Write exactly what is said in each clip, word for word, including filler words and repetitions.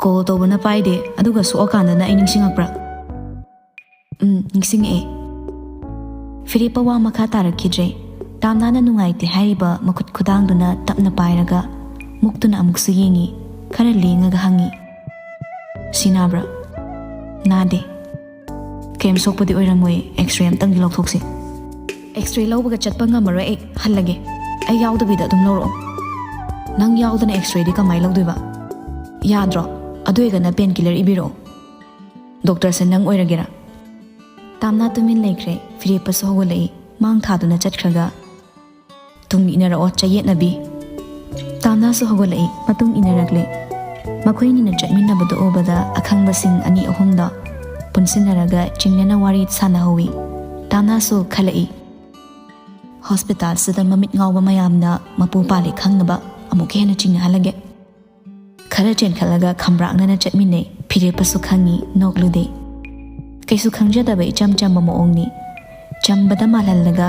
Call ꯇꯧꯕꯅ ꯄꯥꯏꯗꯦ, ꯑꯗꯨꯒ ꯁꯣꯛꯑꯀꯥꯟꯗꯅ ꯑꯩ ꯅꯤꯡꯁꯤꯡꯉꯛꯄ꯭ꯔꯥ? ꯎꯝ, ꯅꯤꯡꯁꯤꯡꯉꯛꯑꯦ꯫ ꯐꯤꯔꯦꯞꯄ ꯋꯥ ꯃꯈꯥ ꯇꯥꯔꯛꯈꯤꯗ꯭ꯔꯦ꯫ ꯇꯥꯝꯅꯥꯅ ꯅꯨꯡꯉꯥꯏꯇꯦ ꯍꯥꯏꯔꯤꯕ ꯃꯈꯨꯠ ꯈꯨꯗꯥꯡꯗꯨꯅ ꯇꯞꯅ ꯄꯥꯏꯔꯒ ꯃꯨꯛꯇꯨꯅ ꯑꯃꯨꯛꯁꯨ ꯌꯦꯡꯉꯤ꯫ ꯈꯔ ꯂꯦꯡꯉꯒ ꯍꯪꯉꯤ, "ꯁꯤ ꯅꯥꯕ꯭ꯔꯥ?" "ꯅꯥꯗꯦ꯫ ꯀꯩꯝ ꯁꯣꯛꯄꯗꯤ ꯑꯣꯏꯔꯝꯃꯣꯏ, ꯑꯦꯛꯁꯔꯦ ꯑꯝꯇꯪꯗꯤ ꯂꯧꯊꯣꯛꯁꯤ꯫" "ꯑꯦꯛꯁꯔꯦ ꯂꯧꯕꯒ ꯆꯠꯄ ꯉꯝꯃꯔꯣꯏ ꯑꯩ, ꯍꯜꯂꯒꯦ꯫ ꯑꯩ ꯌꯥꯎꯗꯕꯤꯗ ꯑꯗꯨꯝ ꯂꯧꯔꯛꯑꯣ꯫" "ꯅꯪ ꯌꯥꯎꯗꯅ ꯑꯦꯛꯁꯔꯦꯗꯤ ꯀꯃꯥꯏꯅ ꯂꯧꯗꯣꯏꯕ? ꯌꯥꯗ꯭ꯔꯣ? ꯑꯗꯨ ꯑꯣꯏꯔꯒꯅ ꯄꯦꯟ ꯀꯤꯂꯔ ꯏꯕꯤꯔꯛꯑꯣ꯫ ꯗꯣꯛꯇꯔꯁꯦ ꯅꯪ ꯑꯣꯏꯔꯒꯦꯔꯥ?" ꯇꯥꯝꯅꯥ ꯇꯨꯃꯤꯟ ꯂꯩꯈ꯭ꯔꯦ꯫ ꯐꯤꯔꯦꯞꯄꯁꯨ ꯍꯧꯒꯠꯂꯛꯏ꯫ ꯃꯥꯡ ꯊꯥꯗꯨꯅ ꯆꯠꯈ꯭ꯔꯒ, "ꯇꯨꯡ ꯏꯟꯅꯔꯛꯑꯣ, ꯆꯌꯦꯠꯅꯕꯤ꯫" ꯇꯥꯝꯅꯥꯁꯨ ꯍꯧꯒꯠꯂꯛꯏ꯫ ꯃꯇꯨꯡ ꯏꯟꯅꯔꯛꯂꯦ꯫ ꯃꯈꯣꯏꯅꯤꯅ ꯆꯠꯃꯤꯟꯅꯕꯗꯨ ꯎꯕꯗ ꯑꯈꯪꯕꯁꯤꯡ ꯑꯅꯤ ꯑꯍꯨꯝꯗ ꯄꯨꯟꯁꯤꯟꯅꯔꯒ ꯆꯤꯡꯅꯅ ꯋꯥꯔꯤ ꯁꯥꯟꯅꯍꯧꯋꯤ꯫ ꯇꯥꯝꯅꯥꯁꯨ ꯈꯜꯂꯛꯏ, "ꯍꯣꯁꯄꯤꯇꯥꯜꯁꯤꯗ ꯃꯃꯤꯠ ꯉꯥꯎꯕ ꯃꯌꯥꯝꯅ ꯃꯄꯨ ꯄꯥꯜꯂꯤ ꯈꯪꯅꯕ ꯑꯃꯨꯛꯀ ꯍꯦꯟꯅ ꯆꯤꯡꯅꯍꯜꯂꯒꯦ꯫" ꯈꯔ ꯆꯦꯟꯈꯠꯂꯒ ꯈꯝꯕ꯭ꯔꯥꯛꯅꯅ ꯆꯠꯃꯤꯟꯅꯩ꯫ ꯐꯤꯔꯦꯞꯄꯁꯨ ꯈꯪꯉꯤ, ꯅꯣꯛꯂꯨꯗꯦ꯫ ꯀꯩꯁꯨ ꯈꯪꯖꯗꯕ ꯏꯆꯝ ꯆꯝꯕ ꯃꯑꯣꯡꯅꯤ꯫ ꯆꯝꯕꯗ ꯃꯥꯜꯍꯜꯂꯒ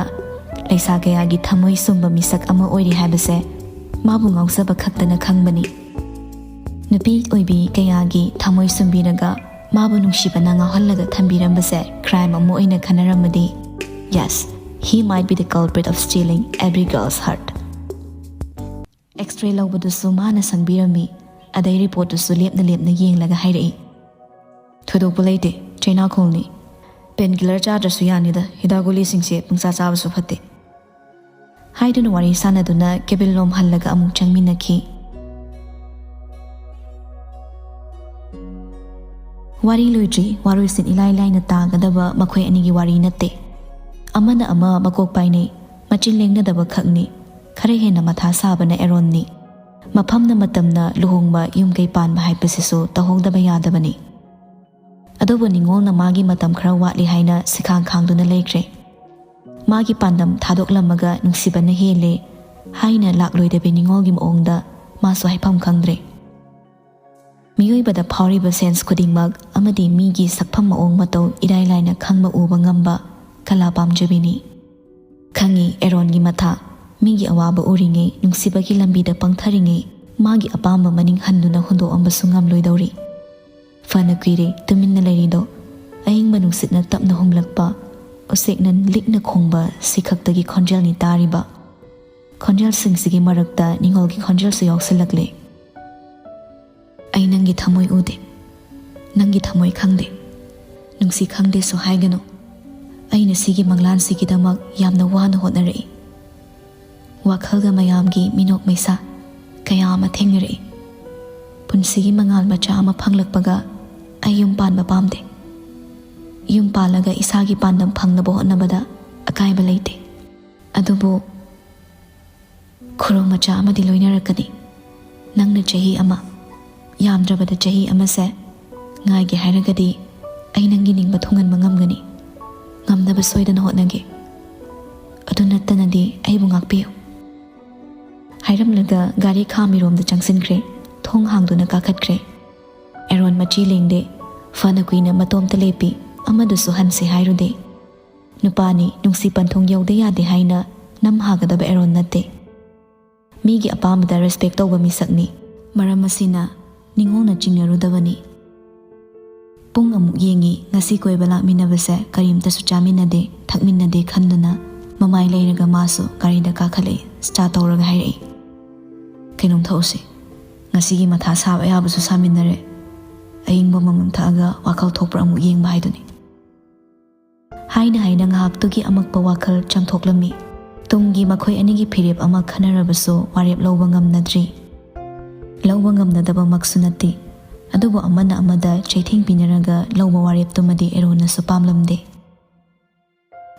ꯂꯩꯁꯥ ꯀꯌꯥꯒꯤ ꯊꯃꯣꯏ ꯁꯨꯝꯕ ꯃꯤꯁꯛ ꯑꯃ ꯑꯣꯏꯔꯤ ꯍꯥꯏꯕꯁꯦ ꯃꯥꯕꯨ ꯉꯥꯎꯖꯕ ꯈꯛꯇꯅ ꯈꯪꯕꯅꯤ꯫ ꯅꯨꯄꯤ ꯑꯣꯏꯕꯤ ꯀꯌꯥꯒꯤ ꯊꯃꯣꯏ ꯁꯨꯝꯕꯤꯔꯒ ꯃꯥꯕꯨ ꯅꯨꯡꯁꯤꯕꯅ ꯉꯥꯎꯍꯜꯂꯒ ꯊꯝꯕꯤꯔꯝꯕꯁꯦ ꯀ꯭ꯔꯥꯏꯝ ꯑꯃ ꯑꯣꯏꯅ ꯈꯟꯅꯔꯝꯃꯗꯤ, yes, he might be the culprit of stealing every girl's heart꯫ ꯑꯦꯛꯁꯔꯦ ꯂꯧꯕꯗꯨꯁꯨ ꯃꯥꯅ ꯁꯪꯕꯤꯔꯝꯃꯤ, ꯑꯗꯩ ꯔꯤꯄꯣꯔꯠꯇꯨꯁꯨ ꯂꯦꯞꯅ ꯂꯦꯞꯅ ꯌꯦꯡꯂꯒ ꯍꯥꯏꯔꯛꯏ, "ꯊꯣꯏꯗꯣꯛꯄ ꯂꯩꯇꯦ, ꯆꯩꯅꯥꯈꯣꯡꯅꯤ꯫ ꯄꯦꯟ ꯀꯤꯂꯔ ꯆꯥꯗ꯭ꯔꯁꯨ ꯌꯥꯅꯤꯗ, ꯍꯤꯗꯥꯛ ꯒꯨꯂꯤꯁꯤꯡꯁꯦ ꯄꯨꯡꯆꯥ ꯆꯥꯕꯁꯨ ꯐꯠꯇꯦ꯫" ꯍꯥꯏꯗꯨꯅ ꯋꯥꯔꯤ ꯁꯥꯟꯅꯗꯨꯅ ꯀꯦꯕꯤꯟ ꯂꯣꯝ ꯍꯜꯂꯒ ꯑꯃꯨꯛ ꯆꯪꯃꯤꯟꯅꯈꯤ꯫ ꯋꯥꯔꯤ ꯂꯣꯏꯗ꯭ꯔꯤ, ꯋꯥꯔꯣꯏꯁꯤꯟ ꯏꯂꯥꯏ ꯂꯥꯏꯅ ꯇꯥꯒꯗꯕ ꯃꯈꯣꯏ ꯑꯅꯤꯒꯤ ꯋꯥꯔꯤ ꯅꯠꯇꯦ꯫ ꯑꯃꯅ ꯑꯃ ꯃꯀꯣꯛ ꯄꯥꯏꯅꯩ, ꯃꯆꯤꯟ ꯂꯦꯡꯅꯗꯕ ꯈꯛꯅꯤ꯫ ꯈꯔ ꯍꯦꯟꯅ ꯃꯊꯥ ꯁꯥꯕꯅ ꯑꯦꯔꯣꯟꯅꯤ꯫ ꯃꯐꯝꯅ ꯃꯇꯝꯅ ꯂꯨꯍꯣꯡꯕ, ꯌꯨꯝ ꯀꯩ ꯄꯥꯟꯕ ꯍꯥꯏꯕꯁꯤꯁꯨ ꯇꯧꯍꯧꯗꯕ ꯌꯥꯗꯕꯅꯤ꯫ ꯑꯗꯨꯕꯨ ꯅꯤꯉꯣꯜꯅ ꯃꯥꯒꯤ ꯃꯇꯝ ꯈꯔ ꯋꯥꯠꯂꯤ ꯍꯥꯏꯅ ꯁꯤꯈꯥꯡ ꯈꯥꯡꯗꯨꯅ ꯂꯩꯈ꯭ꯔꯦ꯫ ꯃꯥꯒꯤ ꯄꯥꯟꯗꯝ ꯊꯥꯗꯣꯛꯂꯝꯃꯒ ꯅꯨꯡꯁꯤꯕꯅ ꯍꯦꯜꯂꯦ ꯍꯥꯏꯅ ꯂꯥꯛꯂꯣꯏꯗꯕꯤ ꯅꯤꯉꯣꯜꯒꯤ ꯃꯑꯣꯡꯗ ꯃꯥꯁꯨ ꯍꯥꯏꯐꯝ ꯈꯪꯗ꯭ꯔꯦ꯫ ꯃꯤꯑꯣꯏꯕꯗ ꯐꯥꯎꯔꯤꯕ ꯁꯦꯟꯁ ꯈꯨꯗꯤꯡꯃꯛ ꯑꯃꯗꯤ ꯃꯤꯒꯤ ꯁꯛꯐꯝ ꯃꯑꯣꯡ ꯃꯇꯧ ꯏꯔꯥꯏ ꯂꯥꯏꯅ ꯈꯪꯕ ꯎꯕ ꯉꯝꯕ ꯀꯂꯥ ꯄꯥꯝꯖꯕꯤꯅꯤ꯫ ꯈꯪꯉꯤ ꯑꯦꯔꯣꯟꯒꯤ ꯃꯊꯥ꯫ ꯃꯤꯒꯤ ꯑꯋꯥꯕ ꯎꯔꯤꯉꯩ, ꯅꯨꯡꯁꯤꯕꯒꯤ ꯂꯝꯕꯤꯗ ꯄꯪꯊꯔꯤꯉꯩ, ꯃꯥꯒꯤ ꯑꯄꯥꯝꯕ ꯃꯅꯤꯡ ꯍꯟꯗꯨꯅ ꯍꯨꯟꯗꯣꯛꯑꯝꯕꯁꯨ ꯉꯝꯂꯣꯏꯗꯧꯔꯤ꯫ ꯐꯅ ꯀꯨꯏꯔꯦ ꯇꯨꯃꯤꯟꯅ ꯂꯩꯔꯤꯗꯣ꯫ ꯑꯏꯪꯕ ꯅꯨꯡꯁꯤꯠꯅ ꯇꯞꯅ ꯍꯨꯝꯂꯛꯄ, ꯎꯆꯦꯛꯅ ꯂꯤꯛꯅ ꯈꯣꯡꯕ ꯁꯤꯈꯛꯇꯒꯤ ꯈꯣꯟꯖꯦꯜꯅꯤ ꯇꯥꯔꯤꯕ꯫ ꯈꯣꯟꯖꯦꯜꯁꯤꯡꯁꯤꯒꯤ ꯃꯔꯛꯇ ꯅꯤꯡꯉꯣꯜꯒꯤ ꯈꯣꯟꯖꯦꯜꯁꯨ ꯌꯥꯎꯁꯤꯜꯂꯛꯂꯦ꯫ "ꯑꯩ ꯅꯪꯒꯤ ꯊꯃꯣꯏ ꯎꯗꯦ, ꯅꯪꯒꯤ ꯊꯃꯣꯏ ꯈꯪꯗꯦ꯫ ꯅꯨꯡꯁꯤ ꯈꯪꯗꯦꯁꯨ ꯍꯥꯏꯒꯅꯨ꯫ ꯑꯩꯅ ꯁꯤꯒꯤ ꯃꯪꯂꯥꯟꯁꯤꯒꯤꯗꯃꯛ ꯌꯥꯝꯅ ꯋꯥꯅ ꯍꯣꯠꯅꯔꯛꯏ꯫ ꯋꯥꯈꯜꯒ ꯃꯌꯥꯝꯒꯤ ꯃꯤꯅꯣꯛ ꯃꯩꯁꯥ ꯀꯌꯥ ꯑꯃ ꯊꯦꯡꯅꯔꯛꯏ꯫ ꯄꯨꯟꯁꯤꯒꯤ ꯃꯉꯥꯜ ꯃꯆꯥ ꯑꯃ ꯐꯪꯂꯛꯄꯒ ꯑꯩ ꯌꯨꯝ ꯄꯥꯟꯕ ꯄꯥꯝꯗꯦ꯫ ꯌꯨꯝ ꯄꯥꯜꯂꯒ ꯏꯁꯥꯒꯤ ꯄꯥꯟꯗꯝ ꯐꯪꯅꯕ ꯍꯣꯠꯅꯕꯗ ꯑꯀꯥꯏꯕ ꯂꯩꯇꯦ꯫ ꯑꯗꯨꯕꯨ ꯈꯨꯔꯣ ꯃꯆꯥ ꯑꯃꯗꯤ ꯂꯣꯏꯅꯔꯛꯀꯅꯤ꯫ ꯅꯪꯅ ꯆꯍꯤ ꯑꯃ, ꯌꯥꯝꯗ꯭ꯔꯕꯗ ꯆꯍꯤ ꯑꯃꯁꯦ ꯉꯥꯏꯒꯦ ꯍꯥꯏꯔꯒꯗꯤ ꯑꯩ ꯅꯪꯒꯤ ꯅꯤꯡꯕ ꯊꯨꯡꯍꯟꯕ ꯉꯝꯒꯅꯤ꯫ ꯉꯝꯅꯕ ꯁꯣꯏꯗꯅ ꯍꯣꯠꯅꯒꯦ꯫ ꯑꯗꯨ ꯅꯠꯇꯅꯗꯤ ꯑꯩꯕꯨ ꯉꯥꯛꯄꯤꯌꯨ꯫" ꯍꯥꯏꯔꯝꯂꯒ ꯒꯥꯔꯤ ꯈꯥꯝꯃꯤꯔꯣꯝꯗ ꯆꯪꯁꯤꯟꯈ꯭ꯔꯦ꯫ ꯊꯣꯡ ꯍꯥꯡꯗꯨꯅ ꯀꯥꯈꯠꯈ꯭ꯔꯦ꯫ ꯑꯦꯔꯣꯟ ꯃꯆꯤ ꯂꯦꯡꯗꯦ꯫ ꯐꯅ ꯀꯨꯏꯅ ꯃꯇꯣꯝꯇ ꯂꯦꯞꯄꯤ꯫ ꯑꯃꯗꯨꯁꯨ ꯍꯟꯁꯤ ꯍꯥꯏꯔꯨꯗꯦ꯫ ꯅꯨꯄꯥꯅꯤ, ꯅꯨꯡꯁꯤ ꯄꯟꯊꯨꯡ ꯌꯧꯗ ꯌꯥꯗꯦ ꯍꯥꯏꯅ ꯅꯝ ꯍꯥꯒꯗꯕ ꯑꯦꯔꯣꯟ ꯅꯠꯇꯦ꯫ ꯃꯤꯒꯤ ꯑꯄꯥꯝꯕꯗ ꯔꯦꯁꯄꯦꯛ ꯇꯧꯕ ꯃꯤꯁꯛꯅꯤ꯫ ꯃꯔꯝ ꯑꯁꯤꯅ ꯅꯤꯡꯉꯣꯜꯅ ꯆꯤꯡꯅꯔꯨꯗꯕꯅꯤ꯫ ꯄꯨꯡ ꯑꯃꯨꯛ ꯌꯦꯡꯉꯤ, ꯉꯁꯤ ꯀꯣꯏꯕ ꯂꯥꯛꯃꯤꯟꯅꯕꯁꯦ ꯀꯔꯤꯝꯇꯁꯨ ꯆꯥꯃꯤꯟꯅꯗꯦ, ꯊꯛꯃꯤꯟꯅꯗꯦ ꯈꯟꯗꯨꯅ ꯃꯃꯥꯏ ꯂꯩꯔꯒ ꯃꯥꯁꯨ ꯒꯥꯔꯤꯗ ꯀꯥꯈꯠꯂꯛꯏ꯫ ꯁ꯭ꯇꯥꯔꯠ ꯇꯧꯔꯒ ꯍꯥꯏꯔꯛꯏ, "ꯀꯩꯅꯣꯝ ꯊꯛꯎꯁꯦ꯫ ꯉꯁꯤꯒꯤ ꯃꯊꯥ ꯁꯥꯕ ꯌꯥꯕꯁꯨ ꯁꯥꯃꯤꯟꯅꯔꯦ꯫ ꯑꯏꯪꯕ ꯑꯃꯃꯝ ꯊꯛꯑꯒ ꯋꯥꯈꯜ ꯊꯣꯛꯄ꯭ꯔꯥ ꯑꯃꯨꯛ ꯌꯦꯡꯕ ꯍꯥꯏꯗꯨꯅꯤ꯫" ꯍꯥꯏꯅ ꯍꯥꯏꯅ ꯉꯥꯏꯍꯥꯛꯇꯨꯒꯤ ꯑꯃꯛꯄ ꯋꯥꯈꯜ ꯆꯥꯝꯊꯣꯛꯂꯝꯃꯤ꯫ ꯇꯨꯡꯒꯤ ꯃꯈꯣꯏ ꯑꯅꯤꯒꯤ ꯐꯤꯔꯦꯞ ꯑꯃ ꯈꯟꯅꯔꯕꯁꯨ ꯋꯥꯔꯦꯞ ꯂꯧꯕ ꯉꯝꯅꯗ꯭ꯔꯤ꯫ ꯂꯧꯕ ꯉꯝꯅꯗꯕꯃꯛꯁꯨ ꯅꯠꯇꯦ, ꯑꯗꯨꯕꯨ ꯑꯃꯅ ꯑꯃꯗ ꯆꯩꯊꯦꯡ ꯄꯤꯅꯔꯒ ꯂꯧꯕ ꯋꯥꯔꯦꯞꯇꯨꯃꯗꯤ ꯑꯦꯔꯣꯟꯅꯁꯨ ꯄꯥꯝꯂꯝꯗꯦ꯫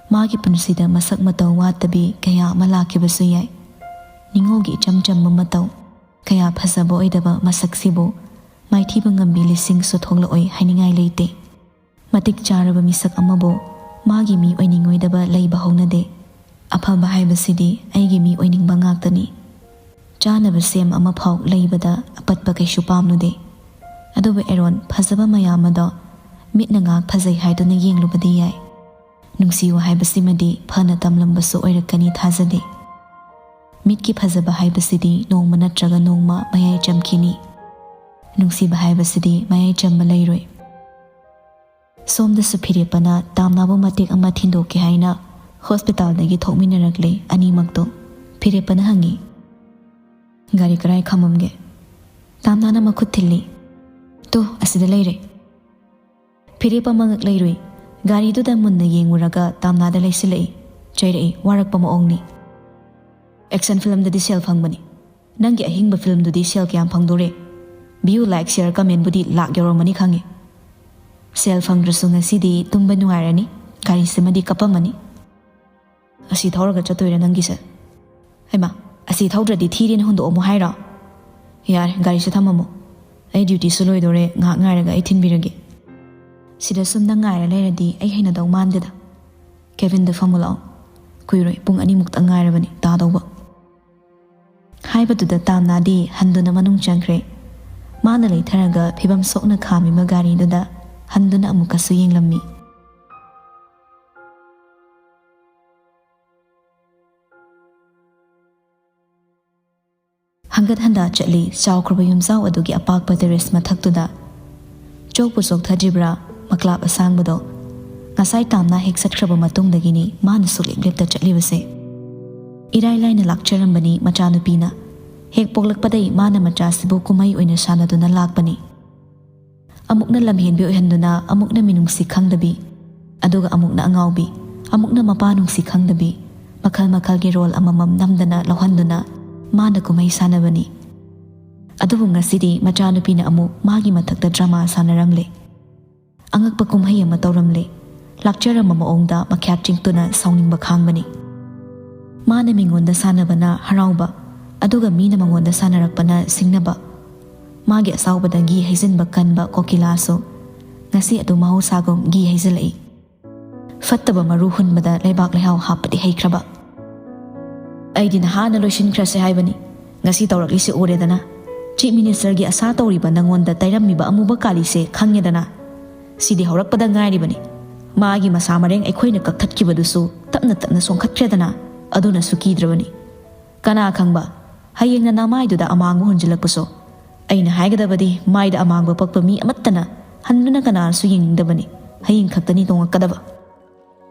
ꯃꯥꯒꯤ ꯄꯨꯟꯁꯤꯗ ꯃꯁꯛ ꯃꯇꯧ ꯋꯥꯠꯇꯕꯤ ꯀꯌꯥ ꯑꯃ ꯂꯥꯛꯈꯤꯕꯁꯨ ꯌꯥꯏ꯫ ꯅꯤꯡꯉꯣꯜꯒꯤ ꯏꯆꯝ ꯆꯝꯕ ꯃꯇꯧ, ꯀꯌꯥ ꯐꯖꯕ ꯑꯣꯏꯗꯕ ꯃꯁꯛꯁꯤꯕꯨ ꯃꯥꯏꯊꯤꯕ ꯉꯝꯕꯤ ꯂꯤꯁꯤꯡꯁꯨ ꯊꯣꯛꯂꯛꯑꯣꯏ ꯍꯥꯏꯅꯤꯡꯉꯥꯏ ꯂꯩꯇꯦ꯫ ꯃꯇꯤꯛ ꯆꯥꯔꯕ ꯃꯤꯁꯛ ꯑꯃꯕꯨ ꯃꯥꯒꯤ ꯃꯤ ꯑꯣꯏꯅꯤꯡꯉꯣꯏꯗꯕ ꯂꯩꯕ ꯍꯧꯅꯗꯦ꯫ ꯑꯐꯕ ꯍꯥꯏꯕꯁꯤꯗꯤ ꯑꯩꯒꯤ ꯃꯤ ꯑꯣꯏꯅꯤꯡꯕ ꯉꯥꯛꯇꯅꯤ꯫ ꯆꯥꯅꯕ ꯁꯦꯝ ꯑꯃꯐꯥꯎ ꯂꯩꯕꯗ ꯑꯄꯠꯄ ꯀꯩꯁꯨ ꯄꯥꯝꯂꯨꯗꯦ꯫ ꯑꯗꯨꯕꯨ ꯑꯦꯔꯣꯟ, ꯐꯖꯕ ꯃꯌꯥꯝ ꯑꯗꯣ ꯃꯤꯠꯅ ꯉꯥꯏꯍꯥꯛ ꯐꯖꯩ ꯍꯥꯏꯗꯨꯅ ꯌꯦꯡꯂꯨꯕꯗꯤ ꯌꯥꯏ꯫ ꯅꯨꯡꯁꯤꯌꯨ ꯍꯥꯏꯕꯁꯤꯃꯗꯤ ꯐꯅ ꯇꯝꯂꯝꯕꯁꯨ ꯑꯣꯏꯔꯛꯀꯅꯤ ꯊꯥꯖꯗꯦ꯫ ꯃꯤꯠꯀꯤ ꯐꯖꯕ ꯍꯥꯏꯕꯁꯤꯗꯤ ꯅꯣꯡꯃ ꯅꯠꯇ꯭ꯔꯒ ꯅꯣꯡꯃ ꯃꯌꯥꯏ ꯆꯝꯈꯤꯅꯤ꯫ ꯅꯨꯡꯁꯤꯕ ꯍꯥꯏꯕꯁꯤꯗꯤ ꯃꯌꯥꯏ ꯆꯝꯕ ꯂꯩꯔꯣꯏ꯫ ꯁꯣꯝꯗꯁꯨ ꯐꯤꯔꯦꯞꯄꯅ ꯇꯥꯝꯅꯥꯕꯨ ꯃꯇꯦꯛ ꯑꯃ ꯊꯤꯟꯗꯣꯛꯀꯦ ꯍꯥꯏꯅ ꯍꯣꯁꯄꯤꯇꯥꯜꯗꯒꯤ ꯊꯣꯛꯃꯤꯟꯅꯔꯛꯂꯦ꯫ ꯑꯅꯤꯃꯛꯇꯣ꯫ ꯐꯤꯔꯦꯞꯄꯅ ꯍꯪꯉꯤ, "ꯒꯥꯔꯤ ꯀꯔꯥꯏ ꯈꯥꯝꯃꯝꯒꯦ?" ꯇꯥꯝꯅꯥꯅ ꯃꯈꯨꯠ ꯊꯤꯜꯂꯤ꯫ "ꯇꯣ, ꯑꯁꯤꯗ ꯂꯩꯔꯦ꯫" ꯐꯤꯔꯦꯞꯄ ꯃꯉꯛ ꯂꯩꯔꯨꯏ꯫ ꯒꯥꯔꯤꯗꯨꯗ ꯃꯨꯟꯅ ꯌꯦꯡꯉꯨꯔꯒ ꯇꯥꯝꯅꯥꯗ ꯂꯩꯁꯤꯜꯂꯛꯏ꯫ ꯆꯩꯔꯛꯏ, ꯋꯥꯔꯛꯄ ꯃꯑꯣꯡꯅꯤ꯫ "ꯑꯦꯛꯁꯟ ꯐꯤꯂꯝꯗꯗꯤ ꯁꯦꯜ ꯐꯪꯕꯅꯤ꯫ ꯅꯪꯒꯤ ꯑꯍꯤꯡꯕ ꯐꯤꯂꯝꯗꯨꯗꯤ ꯁꯦꯜ ꯀꯌꯥꯝ ꯐꯪꯗꯣꯔꯦ? ꯚ꯭ꯌꯨ, ꯂꯥꯏꯛ, ꯁꯤꯌꯔ, ꯀꯃꯦꯟꯕꯨꯗꯤ ꯂꯥꯛ ꯌꯧꯔꯝꯃꯅꯤ ꯈꯪꯉꯦ꯫ ꯁꯦꯜ ꯐꯪꯗ꯭ꯔꯁꯨ ꯉꯁꯤꯗꯤ ꯇꯨꯝꯕ ꯅꯨꯡꯉꯥꯏꯔꯅꯤ꯫ ꯒꯥꯔꯤꯁꯤꯃꯗꯤ ꯀꯞꯄꯝꯃꯅꯤ꯫" "ꯑꯁꯤ ꯊꯧꯔꯒ ꯆꯠꯇꯣꯏꯔꯥ ꯅꯪꯒꯤꯁꯦ?" "ꯍꯩꯃꯥ, ꯑꯁꯤ ꯊꯧꯗ꯭ꯔꯗꯤ ꯊꯤꯔꯦꯅ ꯍꯨꯟꯗꯣꯛꯑꯝꯃꯣ ꯍꯥꯏꯔꯣ? ꯌꯥꯔꯦ, ꯒꯥꯔꯤꯁꯦ ꯊꯝꯃꯝꯃꯣ꯫ ꯑꯩ ꯗ꯭ꯌꯨꯇꯤꯁꯨ ꯂꯣꯏꯗꯣꯔꯦ, ꯉꯥꯏꯍꯥꯛ ꯉꯥꯏꯔꯒ ꯑꯩ ꯊꯤꯟꯕꯤꯔꯒꯦ꯫" "ꯁꯤꯗ ꯁꯨꯝ ꯅꯪ ꯉꯥꯏꯔ ꯂꯩꯔꯗꯤ ꯑꯩ ꯍꯩꯅꯗꯧ ꯃꯥꯟꯗꯦꯗ꯫ ꯀꯦꯕꯤꯟꯗ ꯐꯝꯃꯨ ꯂꯥꯛꯑꯣ꯫ ꯀꯨꯏꯔꯣꯏ, ꯄꯨꯡ ꯑꯅꯤꯃꯨꯛꯇꯪ ꯉꯥꯏꯔꯕꯅꯤ ꯇꯥꯗꯧꯕ꯫" ꯍꯥꯏꯕꯗꯨꯗ ꯇꯥꯝꯅꯥꯗꯤ ꯍꯟꯗꯨꯅ ꯃꯅꯨꯡ ꯆꯪꯈ꯭ꯔꯦ꯫ ꯃꯥꯅ ꯂꯩꯊꯔꯒ ꯐꯤꯕꯝ ꯁꯣꯛꯅ ꯈꯥꯝꯃꯤꯕ ꯒꯥꯔꯤꯗꯨꯗ ꯍꯟꯗꯨꯅ ꯑꯃꯨꯛꯀꯁꯨ ꯌꯦꯡꯂꯝꯃꯤ꯫ ꯍꯪꯒꯠ ꯍꯟꯗꯥ ꯆꯠꯂꯤ꯫ ꯆꯥꯎꯈ꯭ꯔꯕ ꯌꯨꯝꯖꯥꯎ ꯑꯗꯨꯒꯤ ꯑꯄꯥꯛꯄ ꯇꯦꯔꯦꯁ ꯃꯊꯛꯇꯨꯗ꯫ ꯆꯣꯛꯄꯨ ꯆꯣꯛꯊꯗ꯭ꯔꯤꯕ꯭ꯔꯥ, ꯃꯀ꯭ꯂꯥꯞ ꯑꯁꯥꯡꯕꯗꯣ? ꯉꯁꯥꯏ ꯇꯥꯝꯅꯥ ꯍꯦꯛ ꯆꯠꯈ꯭ꯔꯕ ꯃꯇꯨꯡꯗꯒꯤꯅꯤ ꯃꯥꯅ ꯁꯨꯛꯂꯦꯞ ꯂꯦꯞꯇ ꯆꯠꯂꯤꯕꯁꯦ꯫ ꯏꯔꯥꯏ ꯂꯥꯏꯅ ꯂꯥꯛꯆꯔꯝꯕꯅꯤ ꯃꯆꯥꯅꯨꯄꯤꯅ꯫ ꯍꯦꯛ ꯄꯣꯛꯂꯛꯄꯗꯩ ꯃꯥꯅ ꯃꯆꯥꯁꯤꯕꯨ ꯀꯨꯝꯍꯩ ꯑꯣꯏꯅ ꯁꯥꯟꯅꯗꯨꯅ ꯂꯥꯛꯄꯅꯤ꯫ ꯑꯃꯨꯛꯅ ꯂꯝꯍꯦꯟꯕꯤ ꯑꯣꯏꯍꯟꯗꯨꯅ, ꯑꯃꯨꯛꯅ ꯃꯤꯅꯨꯡꯁꯤ ꯈꯪꯗꯕꯤ, ꯑꯗꯨꯒ ꯑꯃꯨꯛꯅ ꯑꯉꯥꯎꯕꯤ, ꯑꯃꯨꯛꯅ ꯃꯄꯥ ꯅꯨꯡꯁꯤ ꯈꯪꯗꯕꯤ, ꯃꯈꯜ ꯃꯈꯜꯒꯤ ꯔꯣꯜ ꯑꯃꯃꯝ ꯅꯝꯗꯅ ꯂꯧꯍꯟꯗꯨꯅ ꯃꯥꯅ ꯀꯨꯝꯍꯩ ꯁꯥꯟꯅꯕꯅꯤ꯫ ꯑꯗꯨꯕꯨ ꯉꯁꯤꯗꯤ ꯃꯆꯥꯅꯨꯄꯤꯅ ꯑꯃꯨꯛ ꯃꯥꯒꯤ ꯃꯊꯛꯇ ꯗ꯭ꯔꯃꯥ ꯁꯥꯟꯅꯔꯝꯂꯦ꯫ ꯑꯉꯛꯄ ꯀꯨꯝꯍꯩ ꯑꯃ ꯇꯧꯔꯝꯂꯦ꯫ ꯂꯥꯛꯆꯔꯝꯕ ꯃꯑꯣꯡꯗ ꯃꯈ꯭ꯌꯥꯠ ꯆꯤꯡꯇꯨꯅ ꯁꯥꯎꯅꯤꯡꯕ ꯈꯥꯡꯕꯅꯤ꯫ ꯃꯥꯅ ꯃꯤꯉꯣꯟꯗ ꯁꯥꯟꯅꯕꯅ ꯍꯔꯥꯎꯕ, ꯑꯗꯨꯒ ꯃꯤꯅ ꯃꯉꯣꯟꯗ ꯁꯥꯟꯅꯔꯛꯄꯅ ꯁꯤꯡꯅꯕ꯫ ꯃꯥꯒꯤ ꯑꯁꯥꯎꯕꯗ ꯘꯤ ꯍꯩꯖꯤꯟꯕ ꯀꯟꯕ ꯀꯣꯀꯤꯂꯥꯁꯨ ꯉꯁꯤ ꯑꯗꯨ ꯃꯍꯧꯁꯥꯒꯨꯝ ꯘꯤ ꯍꯩꯖꯤꯜꯂꯛꯏ꯫ ꯐꯠꯇꯕ ꯃꯔꯨ ꯍꯨꯟꯕꯗ ꯂꯩꯕꯥꯛ ꯂꯩꯍꯥꯎ ꯍꯥꯞꯄꯗꯤ ꯍꯩꯈ꯭ꯔꯕ꯫ "ꯑꯩꯗꯤ ꯅꯍꯥꯟꯅ ꯂꯣꯏꯁꯤꯟꯈ꯭ꯔꯁꯦ ꯍꯥꯏꯕꯅꯤ꯫ ꯉꯁꯤ ꯇꯧꯔꯛꯂꯤꯁꯤ ꯎꯔꯦꯗꯅ꯫ ꯆꯤꯐ ꯃꯤꯅꯤꯁꯇꯔꯒꯤ ꯑꯁꯥ ꯇꯧꯔꯤꯕ ꯅꯪꯉꯣꯟꯗ ꯇꯩꯔꯝꯃꯤꯕ ꯑꯃꯨꯕ ꯀꯥꯂꯤꯁꯦ ꯈꯪꯉꯦꯗꯅ꯫ ꯁꯤꯗꯤ ꯍꯧꯔꯛꯄꯗ ꯉꯥꯏꯔꯤꯕꯅꯤ꯫ ꯃꯥꯒꯤ ꯃꯁꯥ ꯃꯔꯦꯡ ꯑꯩꯈꯣꯏꯅ ꯀꯛꯊꯠꯈꯤꯕꯗꯨꯁꯨ ꯇꯞꯅ ꯇꯞꯅ ꯆꯣꯡꯈꯠꯈ꯭ꯔꯦꯗꯅ꯫ ꯑꯗꯨꯅꯁꯨ ꯀꯤꯗ꯭ꯔꯕꯅꯤ꯫ ꯀꯅꯥ ꯈꯪꯕ, ꯍꯌꯦꯡꯅ ꯅꯃꯥꯏꯗꯨꯗ ꯑꯃꯥꯡꯕ ꯍꯣꯟꯖꯤꯜꯂꯛꯄꯁꯨ꯫ ꯑꯩꯅ ꯍꯥꯏꯒꯗꯕꯗꯤ, ꯃꯥꯏꯗ ꯑꯃꯥꯡꯕ ꯄꯛꯄ ꯃꯤ ꯑꯃꯠꯇꯅ ꯍꯟꯗꯨꯅ ꯀꯅꯥꯁꯨ ꯌꯦꯡꯅꯤꯡꯗꯕꯅꯤ꯫ ꯍꯌꯦꯡ ꯈꯛꯇꯅꯤ ꯇꯣꯡꯉꯛꯀꯗꯕ꯫